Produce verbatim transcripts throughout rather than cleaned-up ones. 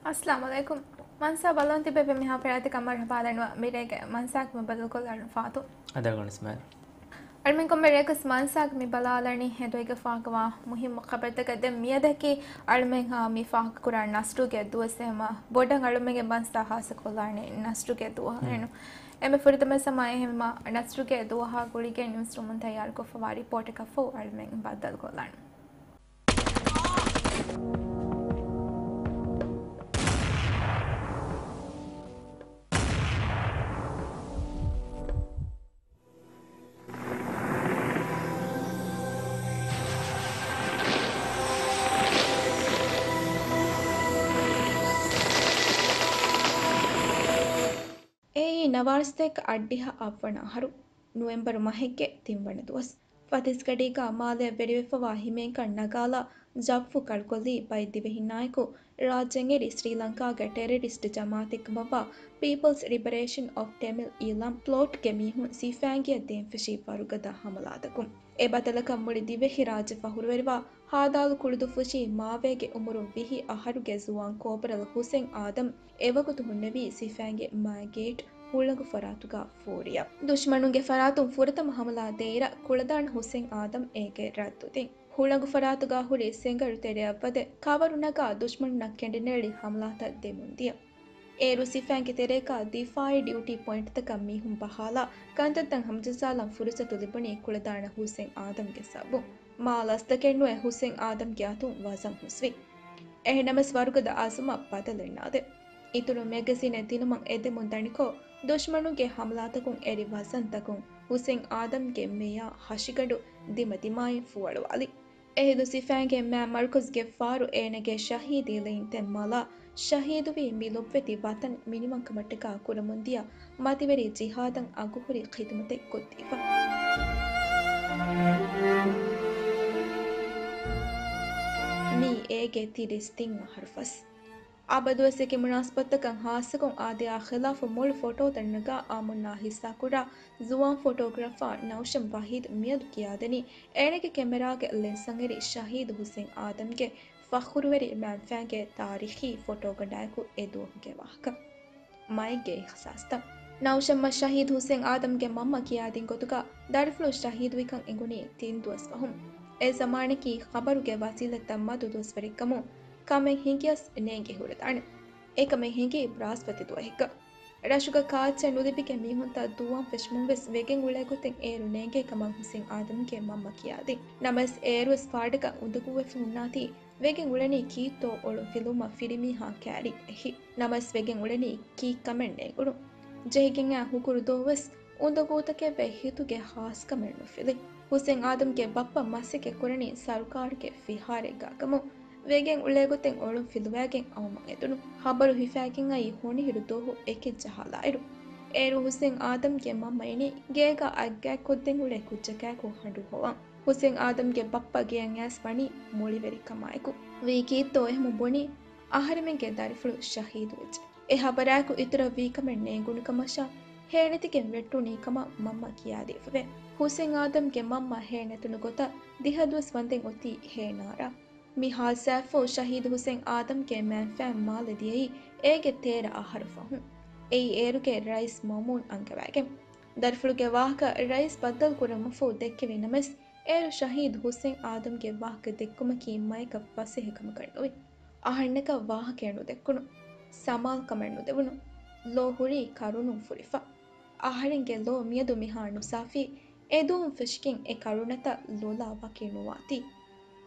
އައްސަލާމު ޢަލައިކުމް. މަންސާ ބަލަން ތިބެ މިހާ ފަރާތަކަށް މަރުޙަބާ ދަންނަވަން. މިރޭގެ މަންސާގެ މި ބަދަލުކޮށްލާނު ފާތު. އަދަރު ގަނޑު ސްމާއިލް. އަޅުމެން ކޮންމެ ރެއަކަސް މަންސާގެ މި ބަލާލަނީ ހެދުވެގެ ފާހަގަވާ މުހިއްމު ޚަބަރުތަކެއް. ދެން މިއަދަކީ އަޅުމެން މި ފާހަގަކުރާ ނަސްރުގެ ދުވަސް. އެހެމަ ބޮޑަށް އަޅުމެންގެ މަންސާ ހާއްސަކޮށްލާނީ ނަސްރުގެ ދުވަހަށް. އެނު އެމެ ފުރަތަމަ ސަމާ އެހެމަ ނަސްރުގެ ދުވަހާ ގުޅިގެން ނިއުސްރޫމުން ތައްޔާރުކޮށްފަވާ ރިޕޯޓަކަށްފަހު އަޅުމެން ބައްދަލުކޮށްލާނު. އެއީ ނަވާރަސަތޭކަ އަށްޑިހަ އަށްވަނަ އަހަރު، ނުވެމްބަރު މަހެއްގެ ތިންވަނަ ދުވަސް. ފަތިސްގަޑީގަ މާލެއަށް ވެރިވެފަވާ ހިމޭންކަން ނަގާލާ ޖައްފު ކަޅުކޮށްލީ ބައެއް ދިވެހިންނާއެކު، ރާއްޖޭގެ ސްރީލަންކާގެ ޓެރަރިސްޓް ޖަމާއަތެއް ކަމަށްވާ ޕީޕަލްސް ލިބަރޭޝަން އޮފް ޓެމިލް އީލާމް ޕްލޯޓްގެ މީހުން ސިފައިންގެއަށް ދޭން ފެށި ވަރުގަދަ ހަމަލާތަކުން. އެ ބަދަލަކަށް މުޅި ދިވެހިރާއްޖެ ފަޚުރުވެރިވާ ހާދާލު ކުޅުދުއްފުށީ މާވޭގެ އުމުރުން ވިހި އަހަރުގެ ޒުވާން ކޯޕަރަލް ހުސެން އާދަމް އެވަގުތު ހުންނެވީ ސިފައިންގެ މާގޭޓް ހުޅަނގު ފަރާތުގަ ފޯރިއަށް. ދުޝްމަނުންގެ ފަރާތުން ފުރަތަމަ ހަމަލާ ދޭއިރަށް ކުޅަދާނަ ހުސެން އާދަމް އޭގެ ރައްދު ދިން. ހުޅަނގު ފަރާތުގަ ހުރި ސެނގަރު ތެރެއަށްވަދެ ކަވަރު ނަގާ ދުޝްމަނުންނަށް ކެނޑިނެރި ހަމަލާތައް ދެމުން ދިޔަ. އޭރު ސިފައިންގެ ތެރޭގަ ދިފާއީ ޑިއުޓީ ޕޮއިންޓްތަކަށް މީހުން ބަހާލާ ކަންތައްތައް ހަމަޖައްސާލަން ފުރުސަތު ލިބުނީ ކުޅަދާނަ ހުސެން އާދަމްގެ ސަބަބުން. މާ ލަސްތަކެއްނުވެ ހުސެން އާދަމްގެ އަތުން ވަޒަން ހުސްވި. އެހެންނަމަވެސް ވަރުގަދަ އަޒުމަށް ބަދަލެއް ނާދެ. އިތުރު މެގަޒިނެއް ދިނުމަށް އެދެމުން ދަނިކޮށް، ދުޝްމަނުންގެ ހަމަލާތަކުން އެރި ވަޒަންތަކުން ހުސެން އާދަމްގެ މެޔާ ހަށިގަނޑު ދިމަދިމާއިން ފޫއަޅުވާލި. އެހިނދު ސިފައިންގެ މާ މަރުކަޒްގެ ފާރު އޭނަގެ ޝަހީދީ ލެއިންތެއް މަލާ ޝަހީދުވީ މި ލޮބުވެތި ވަތަން މިނިވަންކަމަށްޓަކާ ކުރަމުންދިޔަ މަތިވެރި ޖިހާދަށް އަގުހުރި ޚިދުމަތެއް ކޮށްދީފަ. މީ އޭގެ ތިރީސް ތިން އަހަރު ފަސް. އަބަދުވެސް އެކި މުނާސަބަތުތަކަށް ހާއްސަކޮށް އާދަޔާ ޚިލާފު މޮޅު ފޮޓޯތައް ނަގާ އާއްމުންނާ ހިއްސާކުރާ ޒުވާން ފޮޓޯގްރާފާ ނައުޝަމް ވަހީދު މިއަދު ކިޔާދެނީ، އޭނަގެ ކެމެރާގެ ލެންސަށް އެރި ޝަހީދު ހުސެން އާދަމްގެ ފަޚުރުވެރި މާންފައިންގެ ތާރީޚީ ފޮޓޯގަނޑާއެކު އެ ދުވަހުގެ ވާހަކަ. މައެއްގެ އިހްސާސްތައް. ނައުޝަމްއަށް ޝަހީދު ހުސެން އާދަމްގެ މަންމަ ކިޔާދިން ގޮތުގަ، ދަރިފުޅު ޝަހީދުވިކަން އެނގުނީ ތިން ދުވަސް ފަހުން. އެ ޒަމާނަކީ ޚަބަރުގެ ވަސީލަތްތައް މަދު ދުވަސްވަރެއްކަމުން ކަމެއް ހިނގިޔަސް ނޭނގި ހުރެދާނެ. އެކަމެއް ހިނގީ ބްރާސްފަތި ދުވަހެއްގަ. ރަށުގަ ކާއްޗެއް ނުލިބިގެން މީހުންތައް ދޫވާން ފެށުމުން ވެސް ވެގެން އުޅޭ ގޮތެއް އޭރު ނޭނގޭ ކަމަށް ހުސެން އާދަމްގެ މަންމަ ކިޔާދިން. ނަމަވެސް އޭރުވެސް ފާޑަކަށް އުނދަގޫވެފަ ހުންނާތީ، ވެގެން އުޅެނީ ކީއްތޯ އޮޅުން ފިލުވުމަށް ފިރިމީހާ ކައިރި އެހި. ނަމަވެސް ވެގެން އުޅެނީ ކީއްކަމެއް ނޭނގުނު. ޖެހިގެން އާ ހުކުރު ދުވަހުވެސް އުނދަގޫތަކެއްވެ ހިތުގެ ހާސްކަމެއް ނުފިލި. ހުސެން އާދަމްގެ ބައްޕަ މަސައްކަތް ކުރަނީ ސަރުކާރުގެ ފިހާރައެއްގާކަމުން، ވެގެން އުޅޭގޮތެއް އޮޅުން ފިލުވައިގެން އައުމަށް އެދުނު. ޚަބަރު ހިފައިގެން އައީ ހޮނިހިރު ދުވަހު އެކެއް ޖަހާލާއިރު. އޭރު ހުސެން އާދަމްގެ މަންމަ އިނީ ގޭގަ އަތްގާތްކޮށްދޭން އުޅޭ ކުއްޖަކާއެކު ހަނޑޫ ހޮވަން. ހުސެން އާދަމްގެ ބައްޕަ ގެޔަށް އައިސް ވަނީ މޮޅިވެރިކަމާއެކު. ވީ ކީއްތޯ އެހެމުން ބުނީ އަހަރެމެންގެ ދަރިފުޅު ޝަހީދުވެއްޖެ. އެ ހަބަރާއެކު އިތުރަށް ވީކަމެއް ނޭނގުނުކަމަށާ ހޭނެތިގެން ވެއްޓުނީ ކަމަށް މަންމަ ކިޔާދީފަވޭ. ހުސެން އާދަމްގެ މަންމަ ހޭނެތުނު ގޮތަށް ދިހަ ދުވަސް ވަންދެން އޮތީ ހޭނާރާ. މި ހާދިސާއަށްފަހު ޝަހީދު ހުސެން އާދަމްގެ މާންފައިން މާލެ ދިޔައީ އޭގެ ތޭރަ އަހަރު ފަހުން. އެއީ އޭރުގެ ރައީސް މައުމޫން އަންގަވައިގެން. ދަރިފުޅުގެ ވާހަކަ ރައީސް ބައްދަލު ކުރުމަށްފަހު ދެއްކެވި ނަމަވެސް، އޭރު ޝަހީދު ހުސެން އާދަމްގެ ވާހަކަ ދެއްކުމަކީ މަޔަކަށް ފަސޭހަ ކަމަކަށް ނުވި. އަހަންނަކަށް ވާހަކައެއް ނުދެއްކުނު. ސަމާލުކަމެއް ނުދެވުނު. ލޯ ހުރީ ކަރުނުން ފުރިފަ. އަހަރެންގެ ލޯ މިއަދު މިހާ ނުސާފީ. އެ ދުވަހުން ފެށިގެން އެ ކަރުނަތައް ލޮލާ ވަކި ނުވާތީ.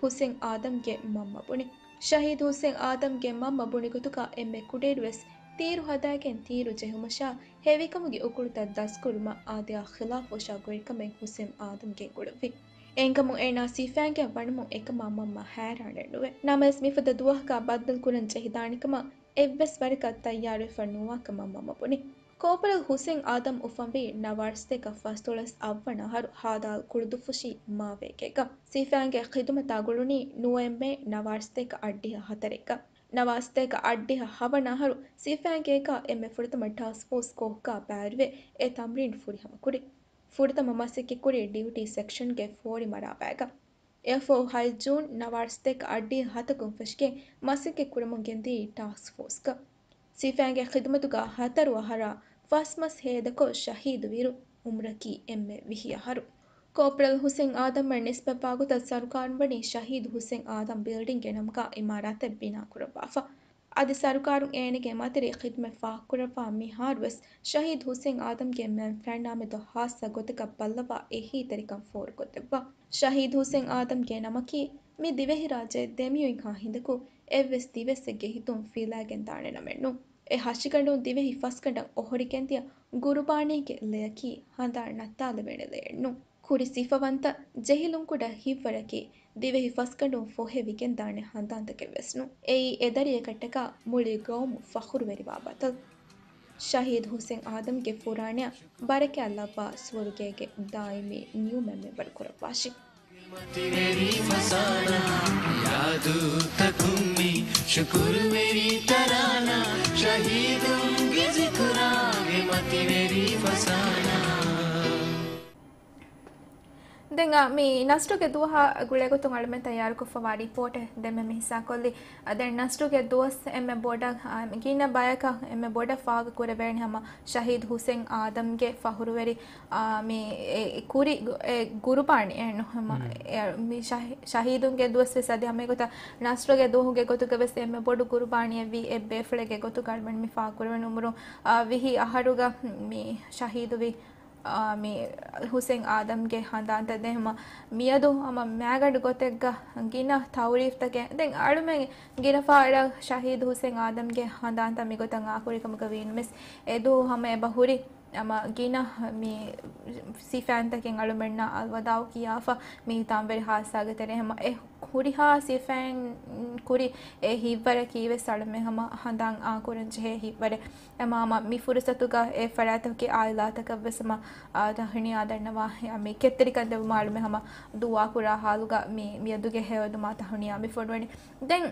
ހުސެން އާދަމްގެ މަންމަ ބުނި. ޝަހީދު ހުސެން އާދަމްގެ މަންމަ ބުނި ގޮތުގަ އެންމެ ކުޑައިރުވެސް ތީރު ހަދާގެން ތީރު ޖެހުމަށާ ހެވިކަމުގެ އުކުޅުތައް ދަސްކުރުމަށް އާދަޔާ ޚިލާފުވެށާ ގޮތްކަމެއް ހުސެން އާދަމްގެ ގުޅުއްވި. އެހެންކަމުން އޭނާ ސިފައިންގެ ވަނުމުން އެކަމާ މަންމަ ހައިރާނެއް ނުވޭ. ނަމަވެސް މިފަދަ ދުވަހަކާ ބައްދަލު ކުރަން ޖެހިދާނެކަމަށް އެއްވެސް ވަރަކަށް ތައްޔާރުވެފަ ނުވާކަމަށް މަންމަ ބުނި. ކޯޕަރަލް ހުސެން އާދަމް އުފަންވީ ނަވާރަސަތޭކަ ފަސްދޮޅަސް އަށްވަނަ އަހަރު ހާދާލް ކުޅުދުއްފުށީ މާވޭގޭގަ. ސިފައިންގެ ޚިދުމަތާ ގުޅުނީ ނުވައެއް މޭ ނަވާރަސަތޭކަ އަށްޑިހަ ހަތަރެއްގަ. ނަވާރަސަތޭކަ އަށްޑިހަ ހަވަނަ އަހަރު ސިފައިންގޭގަ އެންމެ ފުރަތަމަ ޓާސްކް ފޯސް ކޯހުގަ ބައިވެރިވެ އެ ތަމްރީން ފުރިހަމަކުރި. ފުރަތަމަ މަސައްކަތްކުރީ ޑިއުޓީ ސެކްޝަންގެ ފޯރި މަރާބާގަ. އެއަށްފަހު ހަތް ޖޫން ނަވާރަސަތޭކަ އައްޑިހަ ހަތަކުން ފެށިގެން މަސައްކަތް ކުރަމުން ގެންދިޔައީ ޓާސްކް ފޯސްގަ. ސިފައިންގެ ޚިދުމަތުގަ ހަތަރު އަހަރާ ފަސް މަސް ހޭދަކޮށް ޝަހީދުވިއިރު އުމުރަކީ އެންމެ ވިހި އަހަރު. ކޯޕްރަލް ހުސެން އާދަމަށް ނިސްބަތްވާ ގޮތަށް ސަރުކާރުން ވަނީ ޝަހީދު ހުސެން އާދަމް ބިލްޑިންގެ ނަމުގަ އިމާރާތެއް ބިނާ ކުރައްވާފަ. އަދި ސަރުކާރުން އޭނަގެ މަތިވެރި ޚިދުމަތް ފާހަގަކުރައްވާ މިހާރުވެސް ޝަހީދު ހުސެން އާދަމްގެ މަންފާނާމެދު ހާއްސަ ގޮތަކަށް ބައްލަވާ އެހީތެރިކަން ފޯރުކޮށްދެއްވާ. ޝަހީދު ހުސެން އާދަމްގެ ނަމަކީ މި ދިވެހިރާއްޖެ ދެމިއޮތްހާ ހިނދަކު އެއްވެސް ދިވެއްސެއްގެ ހިތުން ފިލާގެން ދާނެ ނަމެއްނޫން. އެ ހަށިގަނޑުން ދިވެހި ފަސްގަނޑަށް އޮހޮރިގެންދިޔަ ގުރުބާނީގެ ލެއަކީ ހަނދާން ނައްތާލެވޭނެ ލެއެއްނޫން. ކުރި ސިފަވަންތަ ޖެހިލުންކުޑަ ހިތްވަރަކީ ދިވެހި ފަސްގަނޑުން ފޮހެވިގެން ދާނެ ހަނދާންތަކެއްވެސްނޫން. އެއީ އެ ދަރިއަކަށްޓަކާ މުޅި ގައުމު ފަޚުރުވެރިވާ ބަތަލް. ޝަހީދު ހުސެން އާދަމްގެ ފުރާނަޔަށް ބަރަކާތް ލައްވާ ސުވަރުގޭގެ ދާއިމީ ނިޢުމަތް މިންވަރު ކުރައްވާށި. މަތިވެރި ފަސާނާ، ޔާދުތަކުން މި ޝުކުރުވެރި ތަރާނާ، ޝަހީދުންގެ ޒިކުރާގެ މަތިވެރި ފަސާނާ. ދެން އާ، މި ނަސްރުގެ ދުވަހާ ގުޅޭގޮތުން އަޅުމެން ތައްޔާރުކޮށްފަވާ ރިޕޯޓެއް ދެންމެ މި ހިއްސާކޮށްލީ. އަ، ދެން ނަސްރުގެ ދުވަސް އެންމެ ބޮޑަށް، އާ، ގިނަ ބަޔަކަށް އެންމެ ބޮޑަށް ފާހަގަ ކުރެވޭނެ ހަމަ ޝަހީދު ހުސެން އާދަމްގެ ފަޚުރުވެރި، އާ، މި އެ ކުރި ގު-، އެ ގުރުބާނީ އެއްނު ހަމަ އެ މި ޝަހީ-، ޝަހީދުންގެ ދުވަސް ވެސް އަދި ހަމަ އެގޮތަށް ނަސްރުގެ ދުވަހުގެ ގޮތުގަ ވެސް އެންމެ ބޮޑު ގުރުބާނީއެއް ވީ އެ ބޭފުޅެއްގެ ގޮތުގަ އަޅުމެން މި ފާހަގަ ކުރެވެން އުމުރުން، އާ، ވިހި އަހަރުގަ މި ޝަހީދުވި އާ، މި ހުސެން އާދަމްގެ ހަނދާންތައް ދެން ހަމަ މިއަދު ހަމަ މާގަނޑު ގޮތެއްގަ ގިނަ ތައުރީފްތަކެއް ދެން އަޅުމެން ގިނަ ފަހަރަށް ޝަހީދު ހުސެން އާދަމްގެ ހަނދާންތައް މިގޮތަށް އާކުރި ކަމަކަށް ވީނަމަވެސް، އެދުވަހު ހަމަ އެބަ ހުރި ހަމަ ގިނަ މި ސިފައިންތަކެއް އަޅުމެންނާ އަލްވަދާޢު ކިޔާފަ މި ތާންވެރި ހާދިސާގެ ތެރޭ ހަމަ އެ ހުރިހާ ސިފައިން ކުރި އެ ހިތްވަރަކީ ވެސް އަޅުމެން ހަމަ ހަނދާން އާކުރަން ޖެހޭ ހިތްވަރެއް. އެމާ ހަމަ މި ފުރުސަތުގަ އެ ފަރާތަކުގެ އާއިލާތަކަށް ވެސް ހަމަ، އާ، ތަހުނިޔާ ދަންނަވާ، އެ، މި ކެތްތެރިކަން ދެއްވުމަށް އަޅުމެން ހަމަ ދުޢާ ކުރާ ހާލުގަ މި، މިއަދުގެ ހެޔޮއެދުމާ ތަހުނިޔާ މި ފޮނުވަނީ. ދެން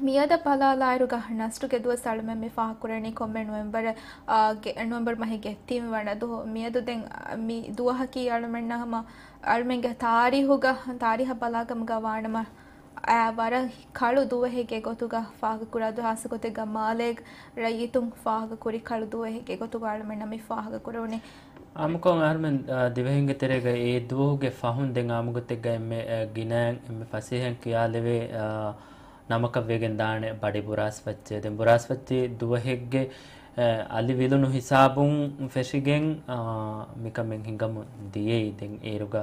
މިއަދަށް ބަލާލާއިރުގަ ނަސްރުގެ ދުވަސް އަޅުމެން މި ފާހަގަކުރަނީ ކޮންމެ ނޮވެމްބަރ، އާ، ގެ، ނޮވެމްބަރ މަހެއްގެ ތިން ވަނަ ދުވަހު. މިއަދު ދެން، އާ، މި ދުވަހަކީ އަޅުމެންނަށް ހަމަ އަޅުމެންގެ ތާރީހުގަ، ތާރީހަށް ބަލާކަމުގަ ވާނަމަ، އާ، ވަރަށް ކަޅު ދުވަހެއްގެ ގޮތުގަ ފާހަގަކުރާ ދުވަސް ގޮތެއްގަ މާލޭގެ ރައްޔިތުން ފާހަގަކުރި ކަޅު ދުވަހެއްގެ ގޮތުގަ އަޅުމެންނަށް މި ފާހަގަކުރެވުނީ. އާއްމުކޮށް އަހަރުމެން، އާ، ދިވެހިންގެ ތެރޭގަ އެ ދުވަހުގެ ފަހުން ދެން އާއްމުގޮތެއްގަ އެންމެ، އާ، ގިނައިން އެންމެ ފަސޭހައިން ކިޔާލެވޭ، އާ، ނަމަކަށް ވެގެން ދާނެ ބަޑި ބުރާސްފައްޗޭ. ދެން ބުރާސްފައްޗި ދުވަހެއްގެ، އާ، އަލި ވިލުނު ހިސާބުން ފެށިގެން، އާ، މިކަމެއް ހިނގަމުން ދިޔައީ. ދެން އޭރުގަ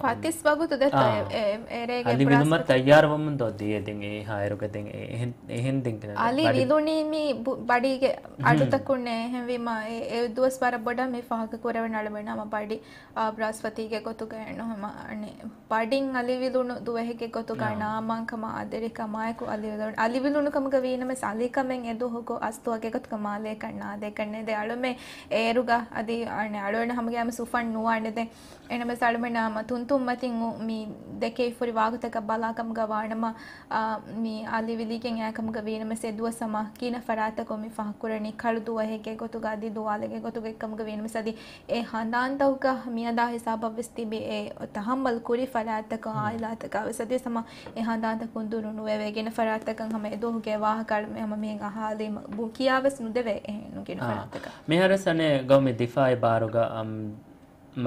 ފަތިސް ވަގުތު ދެއްތޯ؟ އާ. އެ، އެ، އޭރޭގެ އަލި ވިލުމަށް ބުރާސްފަތި ތައްޔާރުވަމުން ދޯ ދިޔަ ދެން އޭ ހާއިރުގަ ދެން އެ، އެހެން، އެހެން ދެން ކިޔަން އަލި ބަޑި ވިލުނީ މި ބު-، ބަޑީގެ ހުން. އަޑުތަކުންނޭ އެހެންވީމަ އެ، އެ ދުވަސް ވަރަށް ބޮޑަށް މި ފާހަގަ ކުރެވެން އަޅުމެން ހަމަ ބަޑި، އާ، ބުރާސްފަތީގެ ގޮތުގައެއްނު ހަމަ އަނެއް ބަޑިން އަލި ވިލުނު ދުވަހެއްގެ ގޮތުގަ އާ. ނާމާންކަމާ އަދެރިކަމާއެކު އަލި ވިލުނު، އަލި ވިލުނު ކަމުގަ ވީނަމަސް އަލިކަމެއް އެ ދުވަހުގަ އަސްތުވަގެ ގޮތުގަ މާލޭކަށް ނާދޭކަށްނޭ. ދެ އަޅުމެ އޭރުގަ އަދި އަނެއް އަޅުވެން ހަމަގެ އަމަ ސުފަން ނުވާނެ ދެ. އެނަމެސް އަޅުމެންނާ މަ ތުންތުން މަތިން އު މި ދެކެ ފުރި ވާގޮތަކަށް ބަލާކަމުގަ ވާނަމަ، އާ، މި އަލި ވިލިގެން އާކަމުގަ ވީނަމަސް އެ ދުވަސް ހަމަ ގިނަ ފަރާތަކުން މި ފާހަގަކުރަނީ ކަޅު ދުވަހެއްގެ ގޮތުގަ އަދި ދުވާލެއްގެ ގޮތުގަ ކަމުގަ ވީނަމަސް އަދި އެ ހަނދާންތަކުގަ މިއަދާ ހިސާބަށް ވެސް ތިބި އެ ތަހައްމަލް ކުރި ފަރާތްތަކަށް އާއިލާތަކަށް ވެސް އަދިވެސް ހަމަ އެ ހަނދާންތަކުން ދުރު ނުވެވޭ ގިނަ ފަރާތްތަކަށް ހަމަ އެ ދުވަހުގެ ވާހަކަ އަޅުމެ ހަމަ މިހެން އަހާލީމަ ބު-، ކިޔާ ވެސް ނުދެވޭ އެހެން ގިނަ އާ. ފަރާތްތަކަށް. މިހާރު ސަނެ ގައުމީ ދިފާއީ ބާރުގަ، އަމް،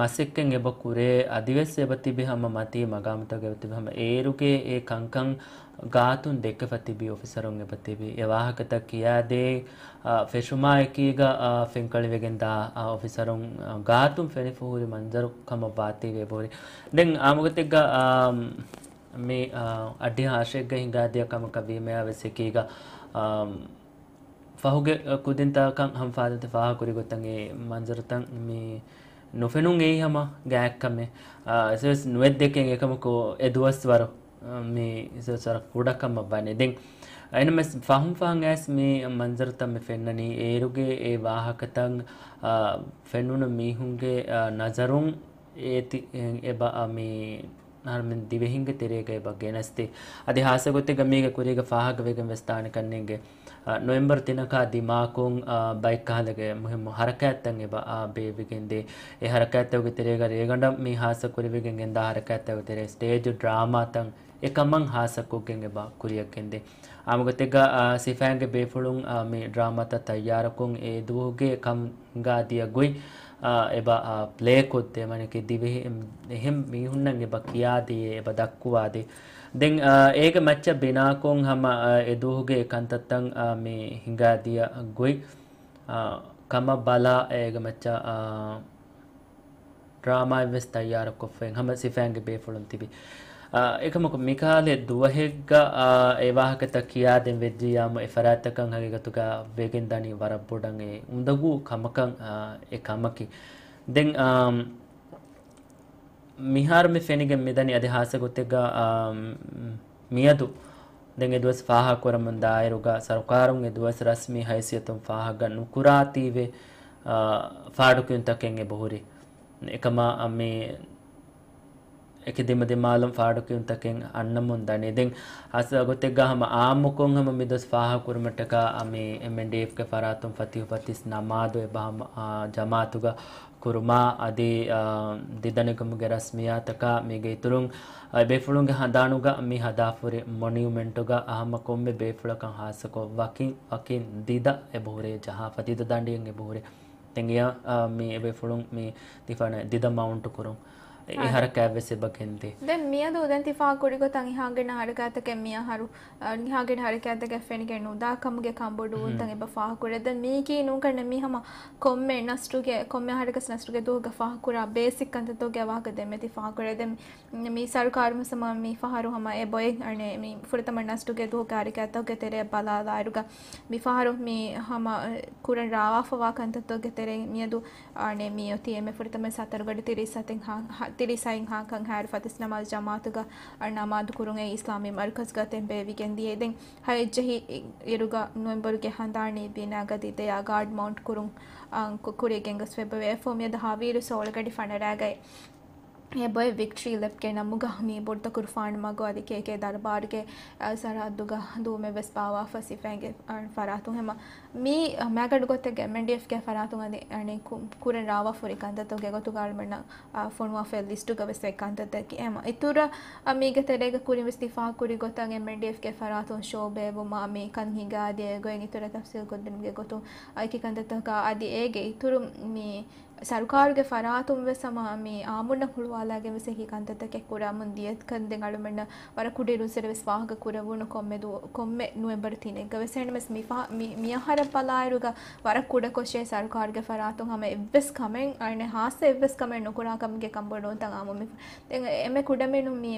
މަސައްކަތް އެބަ ކުރޭ، އަދިވެސް އެބަ ތިބި ހަމަ މަތީ މަގާމުތަކުގަ އެބަ ތިބި ހަމަ އޭރުގެ އެ ކަންކަން ގާތުން ދެއްކެފަ ތިބި އޮފިސަރުން އެބަ ތިބި. އެ ވާހަކަތައް ކިޔާދޭ، އާ، ފެށުމާ އެކީގަ، އާ، ފެންކަޅިވެގެން ދާ، އާ، އޮފިސަރުން، އާ، ގާތުން ފެނިފަ ހުރި މަންޒަރު ކަމަށް ވާތީވެ އެބަ ހުރި. ދެން އާއްމުގޮތެއްގަ، އާ، މި، އާ، އައްޑިހަ އަށެއްގަ ހިނގާދިޔަ ކަމަކަށް ވީމަޔާ ވެސް އެކީގަ، އާ، ފަހުގެ ކުދިންތަކަށް ހަމަ ފާދަންތަ ފާހަގަކުރި ގޮތަށް އެ މަންޒަރުތައް މި ނުފެނުން އެއީ ހަމަ ގާތްކަމެއް. އާ، އެސް ނުވެއްދެކެން އެކަމަކު އެ ދުވަސްވަރު، އާ، މި އެސް ވަރަށް ކުޑަކަމަށް ވަނީ. ދެން އެނަމެސް ފަހުން ފަހުން އައިސް މި މަންޒަރުތައް މި ފެންނަނީ އޭރުގެ އެ ވާހަކަތައް، އާ، ފެނުނު މީހުންގެ، އާ، ނަޒަރުން އޭތި، އެ، އެބަ، އާ، މި އަހަރުމެން ދިވެހިންގެ ތެރޭގަ އެބަ ގެނެސްދޭ. އަދި ހާއްސަ ގޮތެއްގަ މީގެ ކުރީގަ ފާހަގަވެގެން ވެސް ދާނެ ކަންނޭނގެ، އަ، ނޮވެމްބަރު ތިނަކާ ދިމާކޮށް، އަ، ބައެއްކަހަލަގެ މުހިއްމު ހަރަކާތްތައް އެބަ، އަ، ބޭއްވިގެންދޭ. އެ ހަރަކާތްތަކުގެ ތެރޭގަ ރޭގަނޑަށް މި ހާއްސަ ކުރެވިގެން ގެންދާ ހަރަކާތްތަކުގެ ތެރޭ ސްޓޭޖު ޑްރާމާތައް އެކަމަށް ހާއްސަކޮށްގެން އެބަ ކުރިއަށް ގެންދޭ. އާމުގޮތެއްގަ، އާ، ސިފައިންގެ ބޭފުޅުން، އާ، މި ޑްރާމާތައް ތައްޔާރަކޮށް އެ ދުވަހުގެ ކަމުގަ ދިޔަ ގޮތް، އާ، އެބަ، އާ، ޕްލޭކޮށްދޭ. މަނަކީ ދިވެހި-، އެހެން މީހުންނަށް އެބަ ކިޔާދޭ، އެބަ ދައްކުވާދޭ. ދެން، އާ، އޭގެ މައްޗަށް ބިނާކޮށް ހަމަ، އާ، އެ ދުވަހުގެ ކަންތައްތައް، އާ، މި ހިނގާދިޔަ ގޮތް، އާ، ކަމަށް ބަލާ އޭގެ މައްޗަށް، އާ، ޑްރާމާއެއްވެސް ތައްޔާރުކޮށްފައި ހަމަ ސިފައިންގެ ބޭފުޅުން ތިބި. އާ، އެކަމަކު މިކަހަލަ ދުވަހެއްގަ، އާ، އެ ވާހަކަތައް ކިޔާދޭން ވެއްޖިއްޔާމު އެ ފަރާތްތަކަށް ހަގީގަތުގަ ވެގެން ދަނީ ވަރަށް ބޮޑަށް އެ އުނދަގޫ ކަމަކަށް، އާ، އެ ކަމަކީ. ދެން، އާ، މިހާރު މި ފެނިގެން މިދަނީ އަދި ހާއްސަ ގޮތެއްގަ، އާ، މިއަދު ދެން އެ ދުވަސް ފާހަގަކުރަމުން ދާއިރުގަ ސަރުކާރުން އެ ދުވަސް ރަސްމީ ހައިސިއްޔަތުން ފާހަގަ ނުކުރާތީވެ، އާ، ފާޑުކިޔުންތަކެއް އެބަހުރި. އެކަމާ މި އެކި ދިމަދިމާލުން ފާޑުކިޔުންތަކެއް އަންނަމުން ދަނީ. ދެން ހާއްސަ ގޮތެއްގަ ހަމަ އާއްމުކޮށް ހަމަ މި ދުވަސް ފާހަގަކުރުމަށްޓަކާ މި އެމްއެންޑީއެފްގެ ފަރާތުން ފަތިހު ފަތިސް ނަމާދު އެބަ ހަމަ، އާ، ޖަމާއަތުގަ ކުރުމާ އަދި، އާ، ދިދަނިކަމުގެ ރަސްމިއްޔާތަކާ މީގެ އިތުރުން، އާ، ބޭފުޅުންގެ ހަނދާނުގަ މި ހަދާފަހުރި މޮނިއުމެންޓުގަ ހަމަ ކޮންމެ ބޭފުޅަކަށް ހާއްސަކޮށް ވަކިން ވަކިން ދިދަ އެބަހުރޭ ޖަހާފަ، ދިދަ ދަނޑިއެއް އެބަހުރޭ. ދެން އެޔަށް، އާ، މި އެބޭފުޅުން މި ދިފާނަ ދިދަ މައުންޓު ކުރުން އެ، އެ ހަރަކާތްވެސް އެބަ ގެންދޭ. ދެން މިއަދު ދެން ތި ފާހަގަކުރި ގޮތަށް އިހާގެން ހަރަކާތަކެއް މިއަހަރު، އަ، އިހާގެން ހަރަކާތަކެއް ފެނިގެން ނުދާ ކަމުގެ ކަންބޮޑުވުންތައް އެބަ ފާހަގަކުރޭ. ދެން މީކީ ނޫންކަން މީ ހަމަ ކޮންމެ ނަސްރުގެ، ކޮންމެ އަހަރަކަސް ނަސްރުގެ ދުވަހުގަ ފާހަގަކުރާ ބޭސިކް ކަންތައްތަކުގެ ވާހަކަ ދެންމެ ތި ފާހަގަކުރޭ. ދެން މި ސަރުކާރުން ހަމަ މި ފަހަރު ހަމަ އެ ބޮއެ، އަނެ، މި ފުރަތަމަ ނަސްރުގެ ދުވަހުގެ ހަރަކާތްތަކުގެ ތެރެއަށް ބަލާލާއިރުގަ މި ފަހަރު މި ހަމަ ކުރަން ރާވާފަވާ ކަންތައްތަކުގެ ތެރެއިން މިއަދު އަނެ މިއޮތީ އެންމެ ފުރަތަމަ ސަތަރުގަޑި ތިރީސް ސަތެއް ހާ، ހަ، ތިރީސް ހައިން ހާކަން ހާއިރު ފަތިސް ނަމާދު ޖަމާއަތުގަ ނަމާދު ކުރުން އެ އިސްލާމީ މަރުކަޒުގަ ތެން ބޭއްވިގެން ދިޔައީ. ދެން ހައެއްޖެހި އިރުގަ ނޮވެމްބަރުގެ ހަނދާނީ ބިނާގަ ދިދަޔާ ގާޑް މައުންޓް ކުރުން، އަ، ކު، ކުރިޔަށް ގެންގޮސްފައި އެބަވޭ. އެއަށްފަހު މިއަދު ހަވީރު ސޯޅަ ގަޑި ފަނަރަގައި އެ ބޮއެ ވިކްޓްރީ ލެޕްގެ ނަމުގަ މި ބޮޑުތަކުރުފާނު މަގު އަދި ކޭކޭ ދަރުބާރުގެ، އަ، ސަރަހައްދުގަ ދުވުމެއް ވެސް ބާވާފަ ސިފައިންގެ، އަ، ފަރާތުން ހަމަ މި މައިގަނޑު ގޮތެއްގެ އެމްއެންޑީއެފްގެ ފަރާތުން އަދި އަނެއް ކު، ކުރަން ރާވާފަ ހުރި ކަންތައްތަކުގެ ގޮތުގަ އަޅުމެންނަށް، އަ، ފޮނުވާފައި ލިސްޓުގަ ވެސް އެ ކަންތައްތަކީ ހަމަ އިތުރަށް، އަ، މީގެ ތެރޭގަ ކުރިން ވެސް ތި ފާހަގަކުރި ގޮތަށް އެމްއެންޑީއެފްގެ ފަރާތުން ޝޯ ބޭއްވުމާ މި ކަން ހިނގާދިޔަ ގޮތް އިތުރަށް ތަފްސީލް ކޮށްދިނުމުގެ ގޮތުން އަ، އެކި ކަންތައްތަކާ އަދި އޭގެ އިތުރުން މި ސަރުކާރުގެ ފަރާތުން ވެސް ހަމަ މި އާއްމުންނަށް ހުޅުވާލާގެން ވެސް އެކި ކަންތައްތަކެއް ކުރަމުން ދިޔަ ކަން ދެން އަޅުމެންނަށް ވަރަށް ކުޑަ އިރުންސެރެ ވެސް ފާހަގަ ކުރެވުނު ކޮންމެ ދު، ކޮންމެ ނުވެމްބަރު ތިނެއްގަ ވެސް. އެހެންނަމަވެސް މި ފާ، މި، މިއަހަރަށް ބަލާއިރުގަ ވަރަށް ކުޑަކޮށޭ ސަރުކާރުގެ ފަރާތުން ހަމަ އެއްވެސް ކަމެއް، އަނެއް ހާއްސަ އެއްވެސް ކަމެއް ނުކުރާ ކަމުގެ ކަންބޮޑުވުންތައް އާއްމު މި، ދެން އެންމެ ކުޑަމިނުން މި